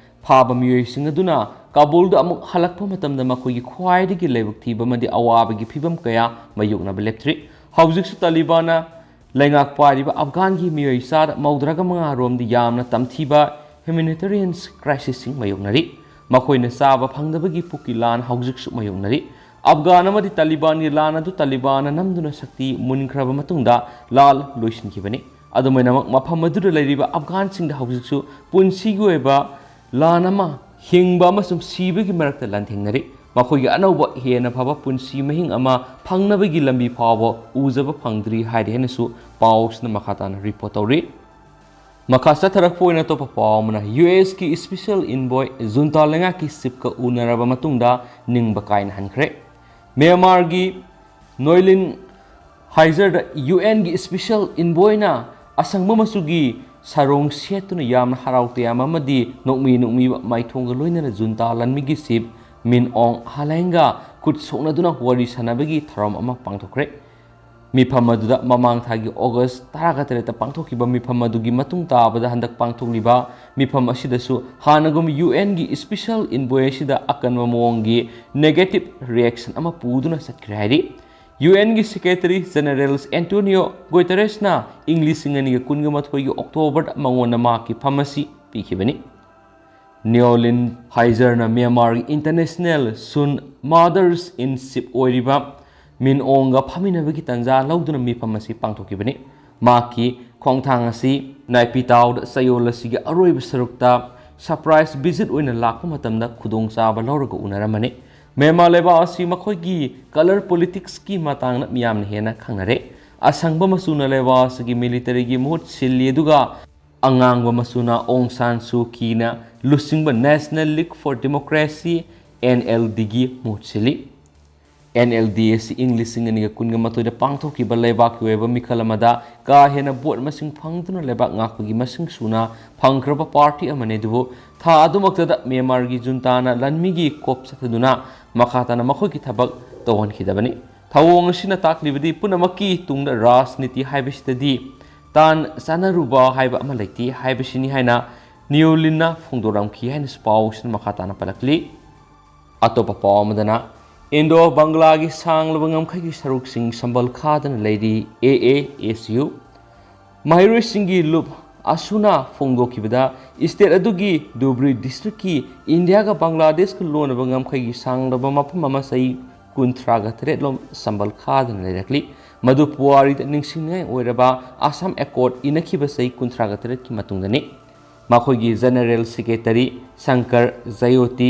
ꯐꯥꯕ ꯃꯤꯑꯣꯏꯁꯤꯡ ꯑꯗꯨꯅ ꯀꯥꯕꯨꯜꯗ ꯑꯃꯨꯛ ꯍꯜꯂꯛꯄ ꯃꯇꯝꯗ ꯃꯈꯣꯏꯒꯤ ꯈ꯭ꯋꯥꯏꯗꯒꯤ ꯂꯥꯏꯕꯛ ꯊꯤꯕ ꯑꯃꯗꯤ ꯑꯋꯥꯕꯒꯤ ꯐꯤꯕꯝ ꯀꯌꯥ ꯃꯥꯌꯣꯛꯅꯕ ꯂꯦꯞꯇ꯭ꯔꯤ꯫ ꯍꯧꯖꯤꯛꯁꯨ ꯇꯥꯂꯤꯕꯥꯟꯅ ꯂꯩꯉꯥꯛ ꯄꯥꯏꯔꯤꯕ ꯑꯐꯒꯥꯟꯒꯤ ꯃꯤꯑꯣꯏ ꯆꯥꯗ ꯃꯧꯗ꯭ꯔꯥꯒ ꯃꯉꯥ ꯔꯣꯝꯗꯤ ꯌꯥꯝꯅ ꯇꯝꯊꯤꯕ humanitarian crisisꯁꯤꯡ ꯃꯥꯌꯣꯛꯅꯔꯤ꯫ ꯃꯈꯣꯏꯅ ꯆꯥꯕ ꯐꯪꯗꯕꯒꯤ ꯄꯨꯛꯀꯤ ꯂꯥꯟ ꯍꯧꯖꯤꯛꯁꯨ ꯃꯥꯌꯣꯛꯅꯔꯤ꯫ ꯑꯐꯒꯥꯟ ꯑꯃꯗꯤ ꯇꯥꯂꯤꯕꯥꯟꯒꯤ ꯂꯥꯟ ꯑꯗꯨ ꯇꯥꯂꯤꯕꯥꯟꯅ ꯅꯝꯗꯨꯅ ꯁꯛꯇꯤ ꯃꯨꯟꯈ꯭ꯔꯕ ꯃꯇꯨꯡꯗ ꯂꯥꯜ ꯂꯣꯏꯁꯤꯟꯈꯤꯕꯅꯤ꯫ ꯑꯗꯨꯃꯥꯏꯅꯃꯛ ꯃꯐꯝ ꯑꯗꯨꯗ ꯂꯩꯔꯤꯕ ꯑꯐꯒꯥꯟꯁꯤꯡꯗ ꯍꯧꯖꯤꯛꯁꯨ ꯄꯨꯟꯁꯤꯒꯤ ꯑꯣꯏꯕ ꯂꯥꯟ ꯑꯃ ꯍꯤꯡꯕ ꯑꯃꯁꯨꯡ ꯁꯤꯕꯒꯤ ꯃꯔꯛꯇ ꯂꯥꯟꯊꯦꯡꯅꯔꯤ꯫ ꯃꯈꯣꯏꯒꯤ ꯑꯅꯧꯕ ꯍꯦꯟꯅ ꯐꯕ ꯄꯨꯟꯁꯤ ꯃꯍꯤꯡ ꯑꯃ ꯐꯪꯅꯕꯒꯤ ꯂꯝꯕꯤ ꯐꯥꯎꯕ ꯎꯖꯕ ꯐꯪꯗ꯭ꯔꯤ ꯍꯥꯏꯔꯤ ꯍꯥꯏꯅꯁꯨ ꯄꯥꯎꯁꯤꯅ ꯃꯈꯥ ꯇꯥꯅ report ꯇꯧꯔꯤ꯫ ꯃꯈꯥ ꯆꯠꯊꯔꯛꯄ ꯑꯣꯏꯅ ꯑꯇꯣꯞꯄ ꯄꯥꯎ ꯑꯃꯅ USꯀꯤ special envoy junta ꯂꯩꯉꯥꯛꯀꯤ chiefꯀ ꯎꯅꯔꯕ ꯃꯇꯨꯡꯗ ꯅꯤꯡꯕ ꯀꯥꯏꯅꯍꯟꯈ꯭ꯔꯦ꯫ ꯃ꯭ꯌꯥꯟꯃꯥꯔꯒꯤ ꯅꯣꯏꯂꯤꯟ ꯍꯥꯏꯖꯔꯗ UNꯒꯤ special envoyꯅ ꯑꯁꯪꯕ ꯃꯆꯨꯒꯤ ꯁꯥꯔꯣꯡ ꯁꯦꯠꯇꯨꯅ ꯌꯥꯝꯅ ꯍꯔꯥꯎ ꯇꯌꯥꯝꯕ ꯑꯃꯗꯤ ꯅꯣꯛꯃꯤ ꯅꯣꯛꯃꯤꯕ ꯃꯥꯏꯊꯣꯡꯒ ꯂꯣꯏꯅꯅ junta ꯂꯥꯟꯃꯤꯒꯤ chief ꯃꯤꯟ ꯑꯣꯡ ꯍꯂꯦꯡꯒ ꯈꯨꯠ ꯁꯣꯛꯅꯗꯨꯅ ꯋꯥꯔꯤ ꯁꯥꯟꯅꯕꯒꯤ ꯊꯧꯔꯝ ꯑꯃ ꯄꯥꯡꯊꯣꯛꯈ꯭ꯔꯦ꯫ ꯃꯤꯐꯝ ꯑꯗꯨꯗ ꯃꯃꯥꯡ ꯊꯥꯒꯤ August ꯇꯔꯥꯒ ꯇꯔꯦꯠꯇ ꯄꯥꯡꯊꯣꯛꯈꯤꯕ ꯃꯤꯐꯝ ꯑꯗꯨꯒꯤ ꯃꯇꯨꯡ ꯇꯥꯕꯗ ꯍꯟꯗꯛ ꯄꯥꯡꯊꯣꯛꯂꯤꯕ ꯃꯤꯐꯝ ꯑꯁꯤꯗꯁꯨ ꯍꯥꯟꯅꯒꯨꯝ UNꯒꯤ special envoy ꯑꯁꯤꯗ ꯑꯀꯟꯕ ꯃꯑꯣꯡꯒꯤ negative reaction ꯑꯃ ꯄꯨꯗꯨꯅ ꯆꯠꯈ꯭ꯔꯦ ꯍꯥꯏꯔꯤ꯫ UNꯒꯤ Secretary General Antonio Guterresꯅ ꯏꯪ ꯂꯤꯁꯤꯡ ꯑꯅꯤꯒ ꯀꯨꯟꯒ ꯃꯥꯊꯣꯏꯒꯤ Octoberꯗ ꯃꯉꯣꯟꯗ ꯃꯍꯥꯛꯀꯤ ꯐꯝ ꯑꯁꯤ ꯄꯤꯈꯤꯕꯅꯤ꯫ ꯅꯤꯌꯣꯂꯤꯟ ꯍꯥꯏꯖꯔꯅ ꯃ꯭ꯌꯥꯟꯃꯥꯔꯒꯤ International Shan Mothers in Chief ꯑꯣꯏꯔꯤꯕ ꯃꯤꯟ ꯑꯣꯡꯒ ꯐꯝꯃꯤꯟꯅꯕꯒꯤ ꯇꯥꯟꯖꯥ ꯂꯧꯗꯨꯅ ꯃꯤꯐꯝ ꯑꯁꯤ ꯄꯥꯡꯊꯣꯛꯈꯤꯕꯅꯤ꯫ ꯃꯍꯥꯛꯀꯤ ꯈꯣꯡꯊꯥꯡ ꯑꯁꯤ ꯅꯥꯏꯄꯤꯇꯥꯎꯗ ꯆꯌꯣꯜ ꯑꯁꯤꯒꯤ ꯑꯔꯣꯏꯕ ꯁꯔꯨꯛꯇ surprise visit ꯑꯣꯏꯅ ꯂꯥꯛꯄ ꯃꯇꯝꯗ ꯈꯨꯗꯣꯡꯆꯥꯕ ꯂꯧꯔꯒ ꯎꯅꯔꯝꯃꯅꯤ꯫ ꯃ꯭ꯌꯥꯟꯃꯥꯔ ꯂꯩꯕꯥꯛ ꯑꯁꯤ ꯃꯈꯣꯏꯒꯤ colour politicsꯀꯤ ꯃꯇꯥꯡꯗ ꯃꯤꯌꯥꯝꯅ ꯍꯦꯟꯅ ꯈꯪꯅꯔꯦ꯫ ꯑꯁꯪꯕ ꯃꯆꯨꯅ ꯂꯩꯕꯥꯛ ꯑꯁꯤꯒꯤ militaryꯒꯤ ꯃꯍꯨꯠ ꯁꯤꯜꯂꯤ, ꯑꯗꯨꯒ ꯑꯉꯥꯡꯕ ꯃꯆꯨꯅ ꯑꯣꯡ ꯁꯥꯟ ꯁꯨ ꯀꯤꯅ ꯂꯨꯆꯤꯡꯕ National League for Democracy, NLDꯒꯤ ꯃꯍꯨꯠ ꯁꯤꯜꯂꯤ꯫ NLD ꯑꯁꯤ ꯏꯪ ꯂꯤꯁꯤꯡ ꯑꯅꯤꯒ ꯀꯨꯟꯒ ꯃꯥꯊꯣꯏꯗ ꯄꯥꯡꯊꯣꯛꯈꯤꯕ ꯂꯩꯕꯥꯛꯀꯤ ꯑꯣꯏꯕ ꯃꯤꯈꯜ ꯑꯃꯗ ꯀꯥ ꯍꯦꯟꯅ vote ꯃꯁꯤꯡ ꯐꯪꯗꯨꯅ ꯂꯩꯕꯥꯛ ꯉꯥꯛꯄꯒꯤ ꯃꯁꯤꯡ ꯁꯨꯅ ꯐꯪꯈ꯭ꯔꯕ party ꯑꯃꯅꯤ꯫ ꯑꯗꯨꯕꯨ ꯊꯥ ꯑꯗꯨꯃꯛꯇꯗ ꯃ꯭ꯌꯥꯟꯃꯥꯔꯒꯤ ꯖꯨꯟꯇꯥꯅ ꯂꯥꯟꯃꯤꯒꯤ ꯀꯣꯞ ꯆꯠꯊꯗꯨꯅ ꯃꯈꯥ ꯇꯥꯅ ꯃꯈꯣꯏꯒꯤ ꯊꯕꯛ ꯇꯧꯍꯟꯈꯤꯗꯕꯅꯤ꯫ ꯊꯧꯑꯣꯡ ꯑꯁꯤꯅ ꯇꯥꯛꯂꯤꯕꯗꯤ ꯄꯨꯝꯅꯃꯛꯀꯤ ꯇꯨꯡꯗ ꯔꯥꯖꯅꯤꯇꯤ ꯍꯥꯏꯕꯁꯤꯗꯗꯤ ꯇꯥꯟ ꯆꯥꯅꯔꯨꯕ ꯍꯥꯏꯕ ꯑꯃ ꯂꯩꯇꯦ ꯍꯥꯏꯕꯁꯤꯅꯤ ꯍꯥꯏꯅ ꯅꯤꯌꯣꯂꯤꯟꯅ ꯐꯣꯡꯗꯣꯔꯝꯈꯤ ꯍꯥꯏꯅꯁꯨ ꯄꯥꯎꯁꯤꯅ ꯃꯈꯥ ꯇꯥꯅ ꯄꯜꯂꯛꯂꯤ꯫ ꯑꯇꯣꯞꯄ ꯄꯥꯎ ꯑꯃꯗꯅ, ꯏꯟꯗꯣ ꯕꯪꯒ꯭ꯂꯥꯒꯤ ꯁꯥꯡꯂꯕ ꯉꯝꯈꯩꯒꯤ ꯁꯔꯨꯛꯁꯤꯡ ꯁꯝꯕꯜ ꯈꯥꯗꯅ ꯂꯩꯔꯤ, AASU꯫ ꯃꯍꯩꯔꯣꯏꯁꯤꯡꯒꯤ ꯂꯨꯞ ꯑꯁꯨꯅ ꯐꯣꯡꯗꯣꯛꯈꯤꯕꯗ, state ꯑꯗꯨꯒꯤ ꯙꯨꯕ꯭ꯔꯤ districtꯀꯤ ꯏꯟꯗꯤꯌꯥꯒ ꯕꯪꯒ꯭ꯂꯥꯗꯦꯁꯀ ꯂꯣꯟꯅꯕ ꯉꯝꯈꯩꯒꯤ ꯁꯥꯡꯂꯕ ꯃꯐꯝ ꯑꯃ ꯆꯍꯤ ꯀꯨꯟꯊ꯭ꯔꯥꯒ ꯇꯔꯦꯠꯂꯣꯝ ꯁꯝꯕꯜ ꯈꯥꯗꯅ ꯂꯩꯔꯛꯂꯤ꯫ ꯃꯗꯨ ꯄꯨꯋꯥꯔꯤꯗ ꯅꯤꯡꯁꯤꯡꯅꯤꯡꯉꯥꯏ ꯑꯣꯏꯔꯕ ꯑꯁꯥꯝ Accord ꯏꯅꯈꯤꯕ ꯆꯍꯤ ꯀꯨꯟꯊ꯭ꯔꯥꯒ ꯇꯔꯦꯠꯀꯤ ꯃꯇꯨꯡꯗꯅꯤ꯫ ꯃꯈꯣꯏꯒꯤ General Secretary ꯁꯪꯀꯔ ꯖꯌꯣꯇꯤ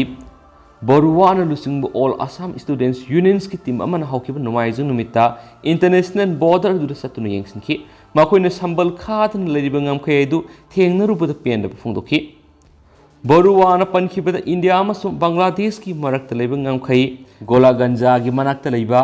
ꯕꯔꯨꯋꯥꯅ ꯂꯨꯆꯤꯡꯕ All Assam Students Unionꯀꯤ team ꯑꯃꯅ ꯍꯧꯈꯤꯕ ꯅꯣꯡꯃꯥꯏꯖꯤꯡ ꯅꯨꯃꯤꯠꯇ international border ꯑꯗꯨꯗ ꯆꯠꯇꯨꯅ ꯌꯦꯡꯁꯤꯟꯈꯤ꯫ ꯃꯈꯣꯏꯅ ꯁꯝꯕꯜ ꯈꯥꯗꯅ ꯂꯩꯔꯤꯕ ꯉꯝꯈꯩ ꯑꯗꯨ ꯊꯦꯡꯅꯔꯨꯕꯗ ꯄꯦꯟꯗꯕ ꯐꯣꯡꯗꯣꯛꯈꯤ꯫ ꯕꯔꯨꯋꯥꯅ ꯄꯟꯈꯤꯕꯗ, ꯏꯟꯗꯤꯌꯥ ꯑꯃꯁꯨꯡ ꯕꯪꯒ꯭ꯂꯥꯗꯦꯁꯀꯤ ꯃꯔꯛꯇ ꯂꯩꯕ ꯉꯝꯈꯩ, ꯒꯣꯂꯥꯒꯟꯖꯥꯒꯤ ꯃꯅꯥꯛꯇ ꯂꯩꯕ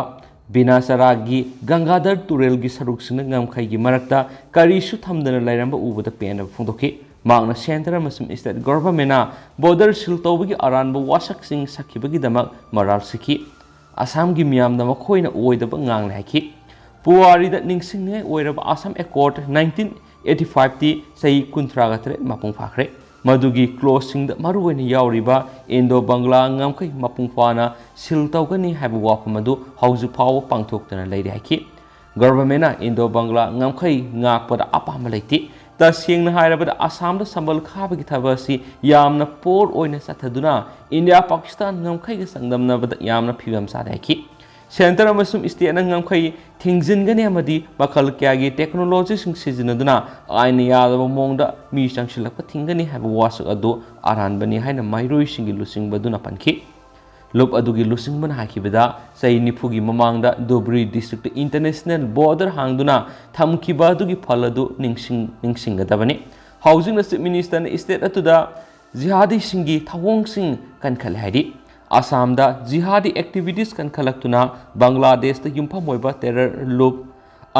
ꯕꯤꯅꯥꯆꯥꯔꯥꯒꯤ ꯒꯪꯒꯥꯙꯔ ꯇꯨꯔꯦꯜꯒꯤ ꯁꯔꯨꯛꯁꯤꯡꯗ ꯉꯝꯈꯩꯒꯤ ꯃꯔꯛꯇ ꯀꯔꯤꯁꯨ ꯊꯝꯗꯅ ꯂꯩꯔꯝꯕ ꯎꯕꯗ ꯄꯦꯟꯗꯕ ꯐꯣꯡꯗꯣꯛꯈꯤ꯫ ꯃꯍꯥꯛꯅ centre ꯑꯃꯁꯨꯡ state governmentꯅ border seal ꯇꯧꯕꯒꯤ ꯑꯔꯥꯟꯕ ꯋꯥꯁꯛꯁꯤꯡ ꯁꯛꯈꯤꯕꯒꯤꯗꯃꯛ ꯃꯔꯥꯜ ꯁꯤꯈꯤ꯫ ꯑꯁꯥꯝꯒꯤ ꯃꯤꯌꯥꯝꯅ ꯃꯈꯣꯏꯅ ꯑꯣꯏꯗꯕ ꯉꯥꯡꯂꯦ ꯍꯥꯏꯈꯤ꯫ ꯄꯨꯋꯥꯔꯤꯗ ꯅꯤꯡꯁꯤꯡꯅꯤꯡꯉꯥꯏ ꯑꯣꯏꯔꯕ Assam Accord nineteen eighty fiveꯇꯤ ꯆꯍꯤ ꯀꯨꯟꯊ꯭ꯔꯥꯒ ꯇꯔꯦꯠ ꯃꯄꯨꯡ ꯐꯥꯈ꯭ꯔꯦ꯫ ꯃꯗꯨꯒꯤ clauseꯁꯤꯡꯗ ꯃꯔꯨꯑꯣꯏꯅ ꯌꯥꯎꯔꯤꯕ ꯏꯟꯗꯣ ꯕꯪꯒ꯭ꯂꯥ ꯉꯝꯈꯩ ꯃꯄꯨꯡ ꯐꯥꯅ seal ꯇꯧꯒꯅꯤ ꯍꯥꯏꯕ ꯋꯥꯐꯝ ꯑꯗꯨ ꯍꯧꯖꯤꯛ ꯐꯥꯎꯕ ꯄꯥꯡꯊꯣꯛꯇꯅ ꯂꯩꯔꯤ ꯍꯥꯏꯈꯤ꯫ Governmentꯅ ꯏꯟꯗꯣ ꯕꯪꯒ꯭ꯂꯥ ꯉꯝꯈꯩ ꯉꯥꯛꯄꯗ ꯑꯄꯥꯝꯕ ꯂꯩꯇꯦ꯫ ꯇꯁꯦꯡꯅ ꯍꯥꯏꯔꯕꯗ, ꯑꯁꯥꯝꯗ ꯁꯝꯕꯜ ꯈꯥꯕꯒꯤ ꯊꯕꯛ ꯑꯁꯤ ꯌꯥꯝꯅ ꯄꯣꯔ ꯑꯣꯏꯅ ꯆꯠꯊꯗꯨꯅ ꯏꯟꯗꯤꯌꯥ ꯄꯥꯀꯤꯁꯇꯥꯟ ꯉꯝꯈꯩꯒ ꯆꯥꯡꯗꯝꯅꯕꯗ ꯌꯥꯝꯅ ꯐꯤꯕꯝ ꯆꯥꯗꯦ ꯍꯥꯏꯈꯤ꯫ ꯁꯦꯟꯇꯔ ꯑꯃꯁꯨꯡ ꯁ꯭ꯇꯦꯠꯅ ꯉꯝꯈꯩ ꯊꯤꯡꯖꯤꯟꯒꯅꯤ ꯑꯃꯗꯤ ꯃꯈꯜ ꯀꯌꯥꯒꯤ ꯇꯦꯛꯅꯣꯂꯣꯖꯤꯁꯤꯡ ꯁꯤꯖꯤꯟꯅꯗꯨꯅ ꯑꯥꯏꯟꯅ ꯌꯥꯗꯕ ꯃꯑꯣꯡꯗ ꯃꯤ ꯆꯪꯁꯤꯜꯂꯛꯄ ꯊꯤꯡꯒꯅꯤ ꯍꯥꯏꯕ ꯋꯥꯁꯛ ꯑꯗꯨ ꯑꯔꯥꯟꯕꯅꯤ ꯍꯥꯏꯅ ꯃꯍꯩꯔꯣꯏꯁꯤꯡꯒꯤ ꯂꯨꯆꯤꯡꯕꯗꯨꯅ ꯄꯟꯈꯤ꯫ ꯂꯨꯞ ꯑꯗꯨꯒꯤ ꯂꯨꯆꯤꯡꯕꯅ ꯍꯥꯏꯈꯤꯕꯗ, ꯆꯍꯤ ꯅꯤꯐꯨꯒꯤ ꯃꯃꯥꯡꯗ ꯙꯨꯕ꯭ꯔꯤ ꯗꯤꯁꯇ꯭ꯔꯤꯛꯇ ꯏꯟꯇꯔꯅꯦꯁꯅꯦꯜ ꯕꯣꯔꯗꯔ ꯍꯥꯡꯗꯨꯅ ꯊꯝꯈꯤꯕ ꯑꯗꯨꯒꯤ ꯐꯜ ꯑꯗꯨ ꯅꯤꯡꯁꯤꯡ-, ꯅꯤꯡꯁꯤꯡꯒꯗꯕꯅꯤ꯫ ꯍꯧꯖꯤꯛꯅ ꯆꯤꯐ ꯃꯤꯅꯤꯁꯇꯔꯅ ꯁ꯭ꯇꯦꯠ ꯑꯗꯨꯗ ꯖꯤꯍꯥꯗꯤꯁꯤꯡꯒꯤ ꯊꯧꯑꯣꯡꯁꯤꯡ ꯀꯟꯈꯠꯂꯦ ꯍꯥꯏꯔꯤ꯫ ꯑꯁꯥꯝꯗ ꯖꯤꯍꯥꯗꯤ ꯑꯦꯛꯇꯤꯚꯤꯇꯤꯁ ꯀꯟꯈꯠꯂꯛꯇꯨꯅ ꯕꯪꯒ꯭ꯂꯥꯗꯦꯁꯇ ꯌꯨꯝꯐꯝ ꯑꯣꯏꯕ ꯇꯦꯔꯔ ꯂꯨꯞ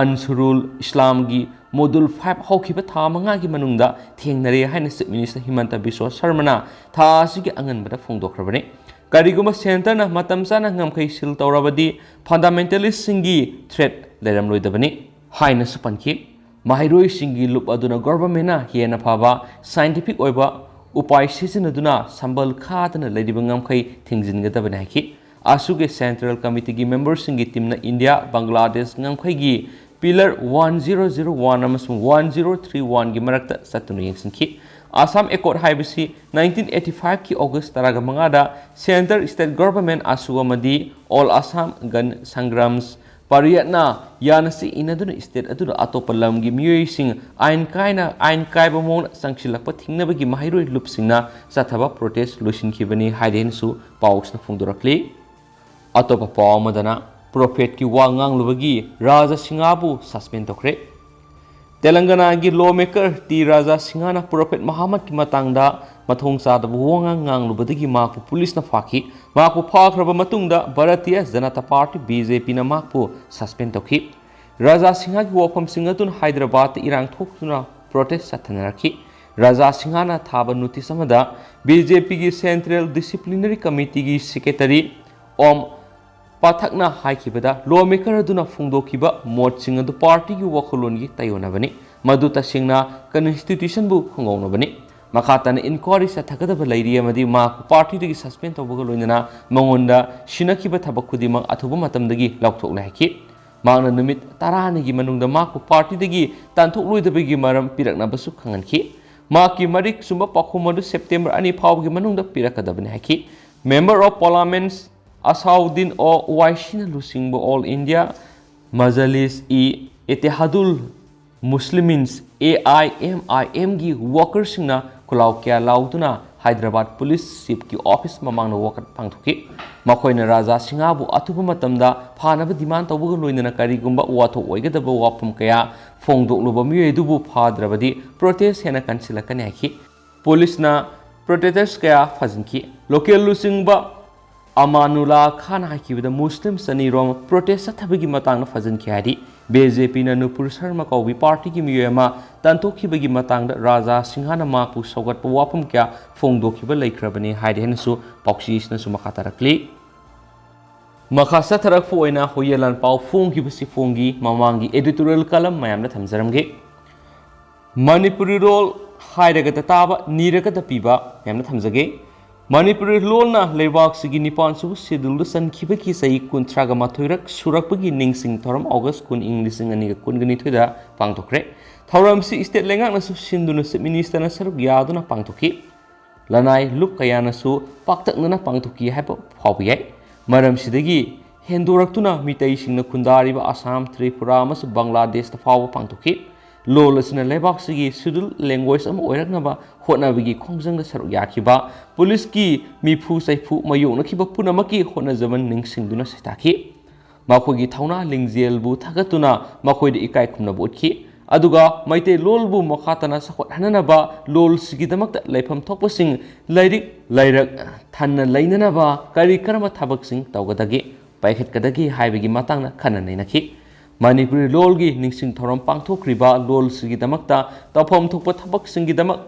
ꯑꯟꯁꯨꯔꯨꯜ ꯏꯁꯂꯥꯝꯒꯤ ꯃꯣꯗꯨꯜ ꯐꯥꯏꯚ ꯍꯧꯈꯤꯕ ꯊꯥ ꯃꯉꯥꯒꯤ ꯃꯅꯨꯡꯗ ꯊꯦꯡꯅꯔꯦ ꯍꯥꯏꯅ ꯆꯤꯐ ꯃꯤꯅꯤꯁꯇꯔ ꯍꯤꯃꯟꯇ ꯕꯤꯁ꯭ꯋ ꯁꯔꯃꯅ ꯊꯥ ꯑꯁꯤꯒꯤ ꯑꯉꯟꯕꯗ ꯐꯣꯡꯗꯣꯛꯈ꯭ꯔꯕꯅꯤ꯫ ꯀꯔꯤꯒꯨꯝꯕ ꯁꯦꯟꯇꯔꯅ ꯃꯇꯝ ꯆꯥꯅ ꯉꯝꯈꯩ ꯁꯤꯜ ꯇꯧꯔꯕꯗꯤ ꯐꯟꯗꯥꯃꯦꯟꯇꯦꯂꯤꯁ꯭ꯠꯁꯤꯡꯒꯤ ꯊ꯭ꯔꯦꯠ ꯂꯩꯔꯝꯂꯣꯏꯗꯕꯅꯤ ꯍꯥꯏꯅꯁꯨ ꯄꯟꯈꯤ꯫ ꯃꯍꯩꯔꯣꯏꯁꯤꯡꯒꯤ ꯂꯨꯞ ꯑꯗꯨꯅ ꯒꯣꯚꯔꯟꯃꯦꯟꯠꯅ ꯍꯦꯟꯅ ꯐꯕ ꯁꯥꯏꯟꯇꯤꯐꯤꯛ ꯑꯣꯏꯕ ꯎꯄꯥꯏ ꯁꯤꯖꯤꯟꯅꯗꯨꯅ ꯁꯝꯕꯜ ꯈꯥꯗꯅ ꯂꯩꯔꯤꯕ ꯉꯝꯈꯩ ꯊꯤꯡꯖꯤꯟꯒꯗꯕꯅꯤ ꯍꯥꯏꯈꯤ꯫ ꯑꯁꯨꯒꯤ ꯁꯦꯟꯇ꯭ꯔꯦꯜ ꯀꯃꯤꯇꯤꯒꯤ ꯃꯦꯝꯕꯔꯁꯤꯡꯒꯤ ꯇꯤꯝꯅ ꯏꯟꯗꯤꯌꯥ ꯕꯪꯒ꯭ꯂꯥꯗꯦꯁ ꯉꯝꯈꯩꯒꯤ pillar one zero zero one ꯑꯃꯁꯨꯡ ꯋꯥꯟ ꯖꯤꯔꯣ ꯊ꯭ꯔꯤ ꯋꯥꯟꯒꯤ ꯃꯔꯛꯇ ꯆꯠꯇꯨꯅ ꯌꯦꯡꯁꯤꯟꯈꯤ꯫ ꯑꯁꯥꯝ ꯑꯦꯀꯣꯔꯗ ꯍꯥꯏꯕꯁꯤ ꯅꯥꯏꯟꯇꯤꯟ ꯑꯩꯠꯇꯤ ꯐꯥꯏꯚꯀꯤ ꯑꯣꯒꯁ ꯇꯔꯥꯃꯉꯥꯗ ꯁꯦꯟꯇꯔ ꯁ꯭ꯇꯦꯠ ꯒꯣꯚꯔꯟꯃꯦꯟꯠ ꯑꯁꯨ ꯑꯃꯗꯤ ꯑꯣꯜ ꯑꯁꯥꯝ ꯒꯟ ꯁꯪꯒ꯭ꯔꯥꯝꯁ ꯄꯔꯤꯌꯠꯅ ꯌꯥꯅꯁꯤ ꯏꯅꯗꯨꯅ ꯁ꯭ꯇꯦꯠ ꯑꯗꯨꯗ ꯑꯇꯣꯞꯄ ꯂꯝꯒꯤ ꯃꯤꯑꯣꯏꯁꯤꯡ ꯑꯥꯏꯟ ꯀꯥꯏꯅ, ꯑꯥꯏꯟ ꯀꯥꯏꯕ ꯃꯑꯣꯡꯗ ꯆꯪꯁꯤꯜꯂꯛꯄ ꯊꯤꯡꯅꯕꯒꯤ ꯃꯍꯩꯔꯣꯏ ꯂꯨꯞꯁꯤꯡꯅ ꯆꯠꯊꯕ ꯄ꯭ꯔꯣꯇꯦꯁ ꯂꯣꯏꯁꯤꯟꯈꯤꯕꯅꯤ ꯍꯥꯏꯗꯦꯅꯁꯨ ꯄꯥꯎꯁꯤꯅ ꯐꯣꯡꯗꯣꯔꯛꯂꯤ꯫ ꯑꯇꯣꯞꯄ ꯄꯥꯎ ꯑꯃꯗꯅ, ꯄ꯭ꯔꯣꯐꯦꯠꯀꯤ ꯋꯥ ꯉꯥꯡꯂꯨꯕꯒꯤ ꯔꯥꯖꯥ ꯁꯤꯡꯍꯕꯨ ꯁꯁꯄꯦꯟ ꯇꯧꯈ꯭ꯔꯦ꯫ ꯇꯦꯂꯪꯒꯅꯥꯒꯤ ꯂꯣ ꯃꯦꯀꯔ ꯇꯤ ꯔꯥꯖꯥ ꯁꯤꯡꯍꯅ ꯄ꯭ꯔꯣꯐꯦꯠ ꯃꯍꯥꯃꯗꯀꯤ ꯃꯇꯥꯡꯗ ꯃꯊꯣꯡ ꯆꯥꯗꯕ ꯋꯥꯉꯥꯡ ꯉꯥꯡꯂꯨꯕꯗꯒꯤ ꯃꯍꯥꯛꯄꯨ ꯄꯨꯂꯤꯁꯅ ꯐꯥꯈꯤ꯫ ꯃꯍꯥꯛꯄꯨ ꯐꯥꯈ꯭ꯔꯕ ꯃꯇꯨꯡꯗ Bharatiya Janata party, B J ꯄꯤꯅ ꯃꯍꯥꯛꯄꯨ ꯁꯁꯄꯦꯟ ꯇꯧꯈꯤ꯫ ꯔꯥꯖꯥ ꯁꯤꯡꯍꯒꯤ ꯋꯥꯐꯝꯁꯤꯡ ꯑꯗꯨꯅ ꯍꯥꯏꯗ꯭ꯔꯕꯥꯗꯇ ꯏꯔꯥꯡ ꯊꯣꯛꯇꯨꯅ ꯄ꯭ꯔꯣꯇꯦꯁ ꯆꯠꯊꯅꯔꯛꯈꯤ꯫ ꯔꯥꯖꯥ ꯁꯤꯡꯍꯅ ꯊꯥꯕ ꯅꯣꯇꯤꯁ ꯑꯃꯗ ꯕꯤ ꯖꯦ ꯄꯤꯒꯤ ꯁꯦꯟꯇ꯭ꯔꯦꯜ ꯗꯤꯁꯤꯄ꯭ꯂꯤꯅꯔꯤ ꯀꯃꯤꯇꯤꯒꯤ ꯁꯦꯀ꯭ꯔꯦꯇꯔꯤ ꯑꯣꯝ ꯄꯥꯊꯛꯅ ꯍꯥꯏꯈꯤꯕꯗ, ꯂꯣ ꯃꯦꯀꯔ ꯑꯗꯨꯅ ꯐꯣꯡꯗꯣꯛꯈꯤꯕ ꯃꯣꯠꯁꯤꯡ ꯑꯗꯨ ꯄꯥꯔꯇꯤꯒꯤ ꯋꯥꯈꯜꯂꯣꯟꯒꯤ ꯇꯥꯏꯑꯣꯟꯅꯕꯅꯤ, ꯃꯗꯨ ꯇꯁꯦꯡꯅ ꯀꯟꯁꯇꯤꯇ꯭ꯌꯨꯁꯟꯕꯨ ꯈꯪꯍꯧꯅꯕꯅꯤ꯫ ꯃꯈꯥ ꯇꯥꯅ ꯏꯟꯀ꯭ꯋꯥꯔꯤ ꯆꯠꯊꯒꯗꯕ ꯂꯩꯔꯤ ꯑꯃꯗꯤ ꯃꯍꯥꯛꯄꯨ ꯄꯥꯔꯇꯤꯗꯒꯤ ꯁꯁꯄꯦꯟ ꯇꯧꯕꯒ ꯂꯣꯏꯅꯅ ꯃꯉꯣꯟꯗ ꯁꯤꯟꯅꯈꯤꯕ ꯊꯕꯛ ꯈꯨꯗꯤꯡꯃꯛ ꯑꯊꯨꯕ ꯃꯇꯝꯗꯒꯤ ꯂꯧꯊꯣꯛꯂꯦ ꯍꯥꯏꯈꯤ꯫ ꯃꯍꯥꯛꯅ ꯅꯨꯃꯤꯠ ꯇꯔꯥꯅꯤꯒꯤ ꯃꯅꯨꯡꯗ ꯃꯍꯥꯛꯄꯨ ꯄꯥꯔꯇꯤꯗꯒꯤ ꯇꯥꯟꯊꯣꯛꯂꯣꯏꯗꯕꯒꯤ ꯃꯔꯝ ꯄꯤꯔꯛꯅꯕꯁꯨ ꯈꯪꯍꯟꯈꯤ꯫ ꯃꯍꯥꯛꯀꯤ ꯃꯔꯤꯛ ꯆꯨꯝꯕ ꯄꯥꯎꯈꯨꯝ ꯑꯗꯨ ꯁꯦꯞꯇꯦꯝꯕꯔ ꯑꯅꯤ ꯐꯥꯎꯕꯒꯤ ꯃꯅꯨꯡꯗ ꯄꯤꯔꯛꯀꯗꯕꯅꯤ ꯍꯥꯏꯈꯤ꯫ Member of Parliament ꯑꯁꯥꯎꯗꯤꯟ ꯑꯣ ꯋꯥꯏꯁꯤꯅ ꯂꯨꯆꯤꯡꯕ All India Majlis-e-Ittehadul Muslimin, AIMIM, ꯒꯤ ꯋꯥꯀꯔꯁꯤꯡꯅ ꯈꯨꯂꯥꯎ ꯀꯌꯥ ꯂꯥꯎꯗꯨꯅ ꯍꯥꯏꯗ꯭ꯔꯕꯥꯗ ꯄꯨꯂꯤꯁ ꯆꯤꯐꯀꯤ ꯑꯣꯐꯤꯁ ꯃꯃꯥꯡꯗ ꯋꯥꯀꯠ ꯄꯥꯡꯊꯣꯛꯈꯤ꯫ ꯃꯈꯣꯏꯅ ꯔꯥꯖꯥ ꯁꯤꯡꯍꯕꯨ ꯑꯊꯨꯕ ꯃꯇꯝꯗ ꯐꯥꯅꯕ ꯗꯤꯃꯥꯟ ꯇꯧꯕꯒ ꯂꯣꯏꯅꯅ ꯀꯔꯤꯒꯨꯝꯕ ꯋꯥꯊꯣꯛ ꯑꯣꯏꯒꯗꯕ ꯋꯥꯐꯝ ꯀꯌꯥ ꯐꯣꯡꯗꯣꯛꯂꯨꯕ ꯃꯤꯑꯣꯏ ꯑꯗꯨꯕꯨ ꯐꯥꯗ꯭ꯔꯕꯗꯤ ꯄ꯭ꯔꯣꯇꯦꯁ ꯍꯦꯟꯅ ꯀꯟꯁꯤꯜꯂꯛꯀꯅꯤ ꯍꯥꯏꯈꯤ꯫ ꯄꯨꯂꯤꯁꯅ ꯄ꯭ꯔꯣꯇꯦꯁꯇꯔꯁ ꯀꯌꯥ ꯐꯥꯖꯤꯟꯈꯤ꯫ ꯂꯣꯀꯦꯜ ꯂꯨꯆꯤꯡꯕ ꯑꯃꯥꯅꯨꯂꯥ ꯈꯥꯟ ꯍꯥꯏꯈꯤꯕꯗ ꯃꯨꯁꯂꯤꯝ ꯆꯅꯤꯔꯣꯝ ꯄ꯭ꯔꯣꯇꯦꯁ ꯆꯠꯊꯕꯒꯤ ꯃꯇꯥꯡꯗ ꯐꯥꯖꯤꯟꯈꯤ ꯍꯥꯏꯔꯤ꯫ ꯕꯤ ꯖꯦ ꯄꯤꯅ ꯅꯨꯄꯨꯔ ꯁꯔꯃ ꯀꯧꯕꯤ ꯄꯥꯔꯇꯤꯒꯤ ꯃꯤꯑꯣꯏ ꯑꯃ ꯇꯥꯟꯊꯣꯛꯈꯤꯕꯒꯤ ꯃꯇꯥꯡꯗ ꯔꯥꯖꯥ ꯁꯤꯡꯍꯅ ꯃꯍꯥꯛꯄꯨ ꯁꯧꯒꯠꯄ ꯋꯥꯐꯝ ꯀꯌꯥ ꯐꯣꯡꯗꯣꯛꯈꯤꯕ ꯂꯩꯈ꯭ꯔꯕꯅꯤ ꯍꯥꯏꯔꯤ ꯍꯥꯏꯅꯁꯨ ꯄꯥꯎꯆꯦꯁꯤꯅꯁꯨ ꯃꯈꯥ ꯇꯥꯔꯛꯂꯤ꯫ ꯃꯈꯥ ꯆꯠꯊꯔꯛꯄ ꯑꯣꯏꯅ ꯍꯨꯌꯦꯟ ꯂꯥꯟꯄꯥꯎ ꯐꯣꯡꯈꯤꯕꯁꯤ ꯐꯣꯡꯈꯤ ꯃꯃꯥꯡꯒꯤ editorial column ꯃꯌꯥꯝꯗ ꯊꯝꯖꯔꯝꯒꯦ꯫ ꯃꯅꯤꯄꯨꯔꯤ ꯂꯣꯜ ꯍꯥꯏꯔꯒꯗ ꯇꯥꯕ, ꯅꯤꯔꯒꯗ ꯄꯤꯕ ꯃꯌꯥꯝꯅ ꯊꯝꯖꯒꯦ꯫ ꯃꯅꯤꯄꯨꯔꯤ ꯂꯣꯜꯅ ꯂꯩꯕꯥꯛꯁꯤꯒꯤ ꯅꯤꯄꯥꯟ ꯁꯨꯕ ꯁꯦꯗꯨꯜꯗ ꯆꯟꯈꯤꯕꯒꯤ ꯆꯍꯤ ꯀꯨꯟꯊ꯭ꯔꯥꯒ ꯃꯥꯊꯣꯏꯔꯛ ꯁꯨꯔꯛꯄꯒꯤ ꯅꯤꯡꯁꯤꯡ ꯊꯧꯔꯝ ꯑꯣꯒꯁ ꯀꯨꯟ, ꯏꯪ ꯂꯤꯁꯤꯡ ꯑꯅꯤꯒ ꯀꯨꯟꯒ ꯅꯤꯊꯣꯏꯗ ꯄꯥꯡꯊꯣꯛꯈ꯭ꯔꯦ꯫ ꯊꯧꯔꯝꯁꯤ ꯁ꯭ꯇꯦꯠ ꯂꯩꯉꯥꯛꯅꯁꯨ ꯁꯤꯟꯗꯨꯅ ꯆꯤꯐ ꯃꯤꯅꯤꯁꯇꯔꯅ ꯁꯔꯨꯛ ꯌꯥꯗꯨꯅ ꯄꯥꯡꯊꯣꯛꯈꯤ꯫ ꯂꯅꯥꯏ ꯂꯨꯞ ꯀꯌꯥꯅꯁꯨ ꯄꯥꯛꯇꯛꯅꯅ ꯄꯥꯡꯊꯣꯛꯈꯤ ꯍꯥꯏꯕ ꯐꯥꯎꯕ ꯌꯥꯏ꯫ ꯃꯔꯝꯁꯤꯗꯒꯤ ꯍꯦꯟꯗꯣꯔꯛꯇꯨꯅ ꯃꯤꯇꯩꯁꯤꯡꯅ ꯈꯨꯟꯗꯥꯔꯤꯕ ꯑꯁꯥꯝ, ꯇ꯭ꯔꯤꯄꯨꯔꯥ ꯑꯃꯁꯨꯡ ꯕꯪꯒ꯭ꯂꯥꯗꯦꯁꯇ ꯐꯥꯎꯕ ꯄꯥꯡꯊꯣꯛꯈꯤ꯫ ꯂꯣꯜ ꯑꯁꯤꯅ ꯂꯩꯕꯥꯛꯁꯤꯒꯤ schedule language ꯑꯃ ꯑꯣꯏꯔꯛꯅꯕ ꯍꯣꯠꯅꯕꯒꯤ ꯈꯣꯡꯖꯪꯗ ꯁꯔꯨꯛ ꯌꯥꯈꯤꯕ ꯄꯨꯂꯤꯁꯀꯤ ꯃꯤꯐꯨ ꯆꯩꯐꯨ ꯃꯥꯌꯣꯛꯅꯈꯤꯕ ꯄꯨꯝꯅꯃꯛꯀꯤ ꯍꯣꯠꯅꯖꯃꯟ ꯅꯤꯡꯁꯤꯡꯗꯨꯅ ꯁꯩꯇꯥꯈꯤ꯫ ꯃꯈꯣꯏꯒꯤ ꯊꯧꯅꯥ ꯂꯤꯡꯖꯦꯜꯕꯨ ꯊꯥꯒꯠꯇꯨꯅ ꯃꯈꯣꯏꯗ ꯏꯀꯥꯏ ꯈꯨꯝꯅꯕ ꯎꯠꯈꯤ꯫ ꯑꯗꯨꯒ ꯃꯩꯇꯩꯂꯣꯜꯕꯨ ꯃꯈꯥ ꯇꯥꯅ ꯆꯥꯎꯈꯠꯍꯟꯅꯅꯕ ꯂꯣꯜꯁꯤꯒꯤꯗꯃꯛꯇ ꯂꯩꯐꯝ ꯊꯣꯛꯄꯁꯤꯡ ꯂꯥꯏꯔꯤꯛ ꯂꯥꯏꯔꯛ ꯊꯟꯅ ꯂꯩꯅꯅꯕ ꯀꯔꯤ ꯀꯔꯝꯕ ꯊꯕꯛꯁꯤꯡ ꯇꯧꯒꯗꯒꯦ, ꯄꯥꯏꯈꯠꯀꯗꯒꯦ ꯍꯥꯏꯕꯒꯤ ꯃꯇꯥꯡꯗ ꯈꯟꯅ ꯅꯩꯅꯈꯤ꯫ ꯃꯅꯤꯄꯨꯔꯤ ꯂꯣꯜꯒꯤ ꯅꯤꯡꯁꯤꯡ ꯊꯧꯔꯝ ꯄꯥꯡꯊꯣꯛꯈ꯭ꯔꯤꯕ ꯂꯣꯜꯁꯤꯒꯤꯗꯃꯛꯇ ꯇꯧꯐꯝ ꯊꯣꯛꯄ ꯊꯕꯛꯁꯤꯡꯒꯤꯗꯃꯛ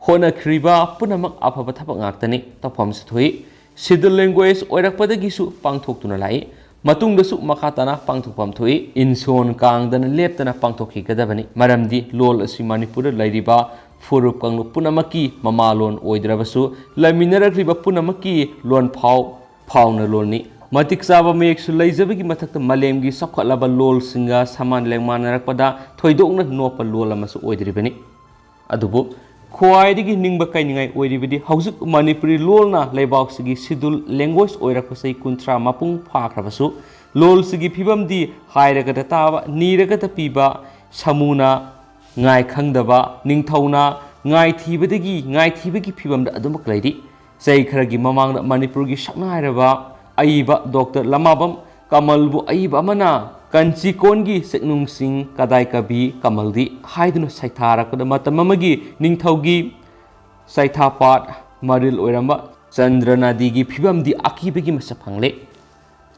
ꯍꯣꯠꯅꯈ꯭ꯔꯤꯕ ꯄꯨꯝꯅꯃꯛ ꯑꯐꯕ ꯊꯕꯛ ꯉꯥꯛꯇꯅꯤ꯫ ꯇꯧꯐꯝꯁꯨ ꯊꯣꯛꯏ꯫ Schedule language ꯑꯣꯏꯔꯛꯄꯗꯒꯤꯁꯨ ꯄꯥꯡꯊꯣꯛꯇꯨꯅ ꯂꯥꯛꯏ꯫ ꯃꯇꯨꯡꯗꯁꯨ ꯃꯈꯥ ꯇꯥꯅ ꯄꯥꯡꯊꯣꯛꯐꯝ ꯊꯣꯛꯏ꯫ ꯏꯟꯁꯣꯟ ꯀꯥꯡꯗꯅ ꯂꯦꯞꯇꯅ ꯄꯥꯡꯊꯣꯛꯈꯤꯒꯗꯕꯅꯤ꯫ ꯃꯔꯝꯗꯤ ꯂꯣꯜ ꯑꯁꯤ ꯃꯅꯤꯄꯨꯔꯗ ꯂꯩꯔꯤꯕ ꯐꯨꯔꯨꯞ ꯀꯥꯡꯂꯨꯞ ꯄꯨꯝꯅꯃꯛꯀꯤ ꯃꯃꯥꯂꯣꯟ ꯑꯣꯏꯗ꯭ꯔꯕꯁꯨ ꯂꯩꯃꯤꯟꯅꯔꯛꯂꯤꯕ ꯄꯨꯝꯅꯃꯛꯀꯤ ꯂꯣꯟ ꯐꯥꯎ ꯐꯥꯎꯅ ꯂꯣꯟꯅꯤ꯫ ꯃꯇꯤꯛ ꯆꯥꯕ ꯃꯌꯦꯛꯁꯨ ꯂꯩꯖꯕꯒꯤ ꯃꯊꯛꯇ ꯃꯥꯂꯦꯝꯒꯤ ꯆꯥꯎꯈꯠꯂꯕ ꯂꯣꯜꯁꯤꯡꯒ ꯁꯃꯥꯟ ꯂꯦꯡꯃꯥꯟꯅꯔꯛꯄꯗ ꯊꯣꯏꯗꯣꯛꯅ ꯅꯣꯞꯄ ꯂꯣꯜ ꯑꯃꯁꯨ ꯑꯣꯏꯗ꯭ꯔꯤꯕꯅꯤ꯫ ꯑꯗꯨꯕꯨ ꯈ꯭ꯋꯥꯏꯗꯒꯤ ꯅꯤꯡꯕ ꯀꯥꯏꯅꯤꯡꯉꯥꯏ ꯑꯣꯏꯔꯤꯕꯗꯤ ꯍꯧꯖꯤꯛ ꯃꯅꯤꯄꯨꯔꯤ ꯂꯣꯜꯅ ꯂꯩꯕꯥꯛꯁꯤꯒꯤ schedule language ꯑꯣꯏꯔꯛꯄ ꯆꯍꯤ ꯀꯨꯟꯊ꯭ꯔꯥ ꯃꯄꯨꯡ ꯐꯥꯈ꯭ꯔꯕꯁꯨ ꯂꯣꯜꯁꯤꯒꯤ ꯐꯤꯕꯝꯗꯤ ꯍꯥꯏꯔꯒꯗ ꯇꯥꯕ, ꯅꯤꯔꯒꯗ ꯄꯤꯕ, ꯁꯃꯨꯅ ꯉꯥꯏ ꯈꯪꯗꯕ, ꯅꯤꯡꯊꯧꯅ ꯉꯥꯏꯊꯤꯕꯗꯒꯤ ꯉꯥꯏꯊꯤꯕꯒꯤ ꯐꯤꯕꯝꯗ ꯑꯗꯨꯃꯛ ꯂꯩꯔꯤ꯫ ꯆꯍꯤ ꯈꯔꯒꯤ ꯃꯃꯥꯡꯗ ꯃꯅꯤꯄꯨꯔꯒꯤ ꯁꯛꯅꯥꯏꯔꯕ ꯑꯏꯕ ꯗꯣꯛꯇꯔ ꯂꯃꯥꯕꯝ ꯀꯃꯜꯕꯨ ꯑꯏꯕ ꯑꯃꯅ "ꯀꯟꯆꯤꯀꯣꯟꯒꯤ ꯆꯦꯛꯅꯨꯡꯁꯤꯡ ꯀꯗꯥꯏ ꯀꯕꯤ ꯀꯃꯜꯗꯤ" ꯍꯥꯏꯗꯨꯅ ꯁꯩꯊꯥꯔꯛꯄꯗ ꯃꯇꯝ ꯑꯃꯒꯤ ꯅꯤꯡꯊꯧꯒꯤ ꯆꯩꯊꯥꯄꯥꯠ ꯃꯔꯤꯜ ꯑꯣꯏꯔꯝꯕ ꯆꯟꯗ꯭ꯔꯅꯥꯗꯤꯒꯤ ꯐꯤꯕꯝꯗꯤ ꯑꯀꯤꯕꯒꯤ ꯃꯁꯛ ꯐꯪꯂꯦ꯫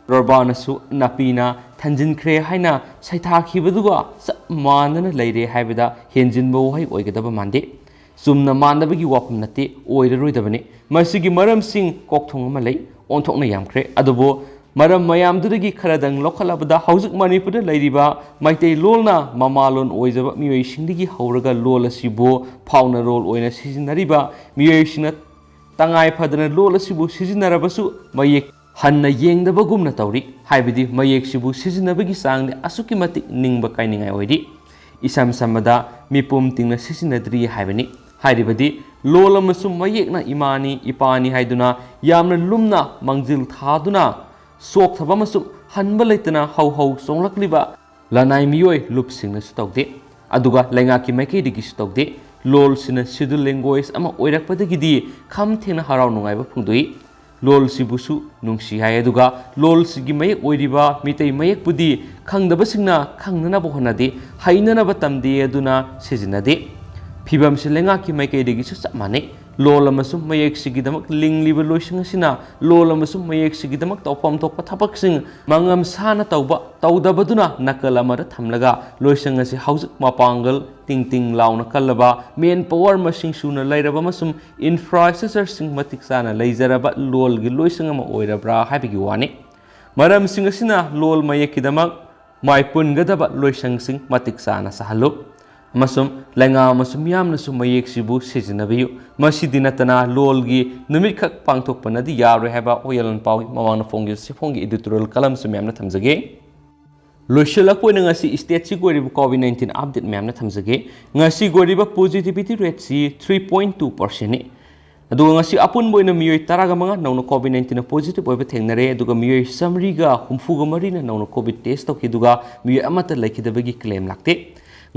ꯄ꯭ꯔꯕꯥꯅꯁꯨ ꯅꯥꯄꯤꯅ ꯊꯟꯖꯤꯟꯈ꯭ꯔꯦ ꯍꯥꯏꯅ ꯁꯩꯊꯥꯈꯤꯕꯗꯨꯒ ꯆꯞ ꯃꯥꯟꯅꯅ ꯂꯩꯔꯦ ꯍꯥꯏꯕꯗ ꯍꯦꯟꯖꯤꯟꯕ ꯋꯥꯍꯩ ꯑꯣꯏꯒꯗꯕ ꯃꯥꯟꯗꯦ꯫ ꯆꯨꯝꯅ ꯃꯥꯟꯅꯕꯒꯤ ꯋꯥꯐꯝ ꯅꯠꯇꯦ, ꯑꯣꯏꯔꯔꯣꯏꯗꯕꯅꯤ꯫ ꯃꯁꯤꯒꯤ ꯃꯔꯝꯁꯤꯡ ꯀꯣꯛꯊꯣꯡ ꯑꯃ ꯂꯩ, ꯑꯣꯟꯊꯣꯛꯅ ꯌꯥꯝꯈ꯭ꯔꯦ꯫ ꯑꯗꯨꯕꯨ ꯃꯔꯝ ꯃꯌꯥꯝꯗꯨꯗꯒꯤ ꯈꯔꯗꯪ ꯂꯧꯈꯠꯂꯕꯗ ꯍꯧꯖꯤꯛ ꯃꯅꯤꯄꯨꯔꯗ ꯂꯩꯔꯤꯕ ꯃꯩꯇꯩꯂꯣꯟꯅ ꯃꯃꯥꯂꯣꯟ ꯑꯣꯏꯖꯕ ꯃꯤꯑꯣꯏꯁꯤꯡꯗꯒꯤ ꯍꯧꯔꯒ ꯂꯣꯜ ꯑꯁꯤꯕꯨ ꯐꯥꯎꯅꯔꯣꯜ ꯑꯣꯏꯅ ꯁꯤꯖꯤꯟꯅꯔꯤꯕ ꯃꯤꯑꯣꯏꯁꯤꯡꯅ ꯇꯉꯥꯏ ꯐꯗꯅ ꯂꯣꯜ ꯑꯁꯤꯕꯨ ꯁꯤꯖꯤꯟꯅꯔꯕꯁꯨ ꯃꯌꯦꯛ ꯍꯟꯅ ꯌꯦꯡꯗꯕꯒꯨꯝꯅ ꯇꯧꯔꯤ꯫ ꯍꯥꯏꯕꯗꯤ ꯃꯌꯦꯛꯁꯤꯕꯨ ꯁꯤꯖꯤꯟꯅꯕꯒꯤ ꯆꯥꯡꯗꯤ ꯑꯁꯨꯛꯀꯤ ꯃꯇꯤꯛ ꯅꯤꯡꯕ ꯀꯥꯏꯅꯤꯡꯉꯥꯏ ꯑꯣꯏꯔꯤ꯫ ꯏꯁꯝ ꯁꯝꯕꯗ ꯃꯤꯄꯨꯝ ꯇꯤꯡꯅ ꯁꯤꯖꯤꯟꯅꯗ꯭ꯔꯤ ꯍꯥꯏꯕꯅꯤ꯫ ꯍꯥꯏꯔꯤꯕꯗꯤ ꯂꯣꯜ ꯑꯃꯁꯨꯡ ꯃꯌꯦꯛꯅ ꯏꯃꯥꯅꯤ, ꯏꯄꯥꯅꯤ ꯍꯥꯏꯗꯨꯅ ꯌꯥꯝꯅ ꯂꯨꯝꯅ ꯃꯥꯡꯖꯤꯜ ꯊꯥꯗꯨꯅ ꯆꯣꯛꯊꯕ ꯑꯃꯁꯨꯡ ꯍꯟꯕ ꯂꯩꯇꯅ ꯍꯧ ꯍꯧ ꯆꯣꯡꯂꯛꯂꯤꯕ ꯂꯅꯥꯏ ꯃꯤꯑꯣꯏ ꯂꯨꯞꯁꯤꯡꯅꯁꯨ ꯇꯧꯗꯦ꯫ ꯑꯗꯨꯒ ꯂꯩꯉꯥꯛꯀꯤ ꯃꯥꯏꯀꯩꯗꯒꯤꯁꯨ ꯇꯧꯗꯦ꯫ ꯂꯣꯜꯁꯤꯅ schedule language ꯑꯃ ꯑꯣꯏꯔꯛꯄꯗꯒꯤꯗꯤ ꯈꯝ ꯊꯦꯡꯅ ꯍꯔꯥꯎ ꯅꯨꯡꯉꯥꯏꯕ ꯐꯣꯡꯗꯣꯛꯏ꯫ ꯂꯣꯜꯁꯤꯕꯨꯁꯨ ꯅꯨꯡꯁꯤ ꯍꯥꯏ, ꯑꯗꯨꯒ ꯂꯣꯜꯁꯤꯒꯤ ꯃꯌꯦꯛ ꯑꯣꯏꯔꯤꯕ ꯃꯤꯇꯩ ꯃꯌꯦꯛꯄꯨꯗꯤ ꯈꯪꯗꯕꯁꯤꯡꯅ ꯈꯪꯅꯅꯕ ꯍꯣꯠꯅꯗꯦ, ꯍꯩꯅꯅꯕ ꯇꯝꯗꯦ ꯑꯗꯨꯅ ꯁꯤꯖꯤꯟꯅꯗꯦ꯫ ꯐꯤꯕꯝꯁꯤ ꯂꯩꯉꯥꯛꯀꯤ ꯃꯥꯏꯀꯩꯗꯒꯤꯁꯨ ꯆꯞ ꯃꯥꯟꯅꯩ꯫ ꯂꯣꯜ ꯑꯃꯁꯨꯡ ꯃꯌꯦꯛꯁꯤꯒꯤꯗꯃꯛ ꯂꯤꯡꯂꯤꯕ ꯂꯣꯏꯁꯪ ꯑꯁꯤꯅ ꯂꯣꯜ ꯑꯃꯁꯨꯡ ꯃꯌꯦꯛꯁꯤꯒꯤꯗꯃꯛ ꯇꯧꯐꯝ ꯊꯣꯛꯄ ꯊꯕꯛꯁꯤꯡ ꯃꯉꯝ ꯁꯥꯅ ꯇꯧꯕ, ꯇꯧꯗꯕꯗꯨꯅ ꯅꯥꯀꯜ ꯑꯃꯗ ꯊꯝꯂꯒ ꯂꯣꯏꯁꯪ ꯑꯁꯤ ꯍꯧꯖꯤꯛ ꯃꯄꯥꯡꯒꯜ ꯇꯤꯡ ꯇꯤꯡ ꯂꯥꯎꯅ ꯀꯜꯂꯕ, man power ꯃꯁꯤꯡ ꯁꯨꯅ ꯂꯩꯔꯕ ꯑꯃꯁꯨꯡ infrastructureꯁꯤꯡ ꯃꯇꯤꯛ ꯆꯥꯅ ꯂꯩꯖꯔꯕ ꯂꯣꯜꯒꯤ ꯂꯣꯏꯁꯪ ꯑꯃ ꯑꯣꯏꯔꯕ꯭ꯔꯥ ꯍꯥꯏꯕꯒꯤ ꯋꯥꯅꯤ꯫ ꯃꯔꯝꯁꯤꯡ ꯑꯁꯤꯅ ꯂꯣꯜ ꯃꯌꯦꯛꯀꯤꯗꯃꯛ ꯃꯥꯏꯄꯨꯟꯒꯗꯕ ꯂꯣꯏꯁꯪꯁꯤꯡ ꯃꯇꯤꯛ ꯆꯥꯅ ꯁꯥꯍꯜꯂꯨ꯫ ꯑꯃꯁꯨꯡ ꯂꯩꯉꯥꯛ ꯑꯃꯁꯨꯡ ꯃꯤꯌꯥꯝꯅꯁꯨ ꯃꯌꯦꯛꯁꯤꯕꯨ ꯁꯤꯖꯤꯟꯅꯕꯤꯌꯨ꯫ ꯃꯁꯤꯗꯤ ꯅꯠꯇꯅ ꯂꯣꯜꯒꯤ ꯅꯨꯃꯤꯠꯈꯛ ꯄꯥꯡꯊꯣꯛꯄꯅꯗꯤ ꯌꯥꯔꯣꯏ ꯍꯥꯏꯕ ꯑꯣꯌꯦꯜ ꯄꯥꯎꯒꯤ ꯃꯃꯥꯡꯗ ꯐꯣꯡꯈꯤꯕ ꯆꯦꯐꯣꯡꯒꯤ editorial columnꯁꯨ ꯃꯌꯥꯝꯅ ꯊꯝꯖꯒꯦ꯫ ꯂꯣꯏꯁꯤꯜꯂꯛꯄ ꯑꯣꯏꯅ ꯉꯁꯤ stateꯁꯤꯒꯤ ꯑꯣꯏꯔꯤꯕ COVID nineteen update ꯃꯌꯥꯝꯅ ꯊꯝꯖꯒꯦ꯫ ꯉꯁꯤꯒꯤ ꯑꯣꯏꯔꯤꯕ positivity rateꯁꯤ three point two percentꯅꯤ꯫ ꯑꯗꯨꯒ ꯉꯁꯤ ꯑꯄꯨꯟꯕ ꯑꯣꯏꯅ ꯃꯤꯑꯣꯏ ꯇꯔꯥꯒ ꯃꯉꯥ ꯅꯧꯅ COVID nineteenꯅ positive ꯑꯣꯏꯕ ꯊꯦꯡꯅꯔꯦ꯫ ꯑꯗꯨꯒ ꯃꯤꯑꯣꯏ ꯆꯥꯃꯔꯤꯒ ꯍꯨꯝꯐꯨꯒ ꯃꯔꯤꯅ ꯅꯧꯅ COVID test ꯇꯧꯈꯤ, ꯑꯗꯨꯒ ꯃꯤꯑꯣꯏ ꯑꯃꯠꯇ ꯂꯩꯈꯤꯗꯕꯒꯤ claim ꯂꯥꯛꯇꯦ꯫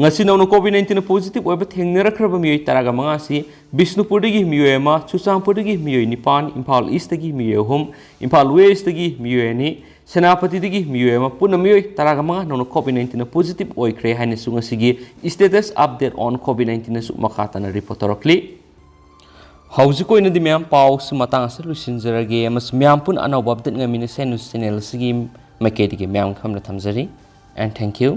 ꯉꯁꯤ ꯅꯧꯅ COVID nineteenꯅ positive ꯑꯣꯏꯕ ꯊꯦꯡꯅꯔꯛꯈ꯭ꯔꯕ ꯃꯤꯑꯣꯏ ꯇꯔꯥꯒ ꯃꯉꯥ ꯑꯁꯤ ꯕꯤꯁꯅꯨꯄꯨꯔꯗꯒꯤ ꯃꯤꯑꯣꯏ ꯑꯃ, ꯆꯨꯔꯆꯥꯟꯄꯨꯔꯗꯒꯤ ꯃꯤꯑꯣꯏ ꯅꯤꯄꯥꯟ, ꯏꯝꯐꯥꯜ Eastꯇꯒꯤ ꯃꯤꯑꯣꯏ ꯑꯍꯨꯝ, ꯏꯝꯐꯥꯜ Westꯇꯒꯤ ꯃꯤꯑꯣꯏ ꯑꯅꯤ, ꯁꯦꯅꯥꯄꯇꯤꯗꯒꯤ ꯃꯤꯑꯣꯏ ꯑꯃ, ꯄꯨꯟꯅ ꯃꯤꯑꯣꯏ ꯇꯔꯥꯒ ꯃꯉꯥ ꯅꯧꯅ COVID nineteenꯅ positive ꯑꯣꯏꯈ꯭ꯔꯦ ꯍꯥꯏꯅꯁꯨ ꯉꯁꯤꯒꯤ status update on COVID nineteenꯅꯁꯨ ꯃꯈꯥ ꯇꯥꯅ report ꯇꯧꯔꯛꯂꯤ꯫ ꯍꯧꯖꯤꯛ ꯑꯣꯏꯅꯗꯤ ꯃꯌꯥꯝ ꯄꯥꯎꯁꯤ ꯃꯇꯥꯡ ꯑꯁꯤꯗ ꯂꯣꯏꯁꯤꯟꯖꯔꯒꯦ, ꯑꯃꯁꯨꯡ ꯃꯌꯥꯝ ꯄꯨꯟꯅ ꯑꯅꯧꯕ update ꯉꯥꯏꯃꯤꯟꯅꯁꯦ news channel ꯑꯁꯤꯒꯤ ꯃꯥꯏꯀꯩꯗꯒꯤ꯫ ꯃꯌꯥꯝ ꯈꯝꯅ ꯊꯝꯖꯔꯤ, and thank you꯫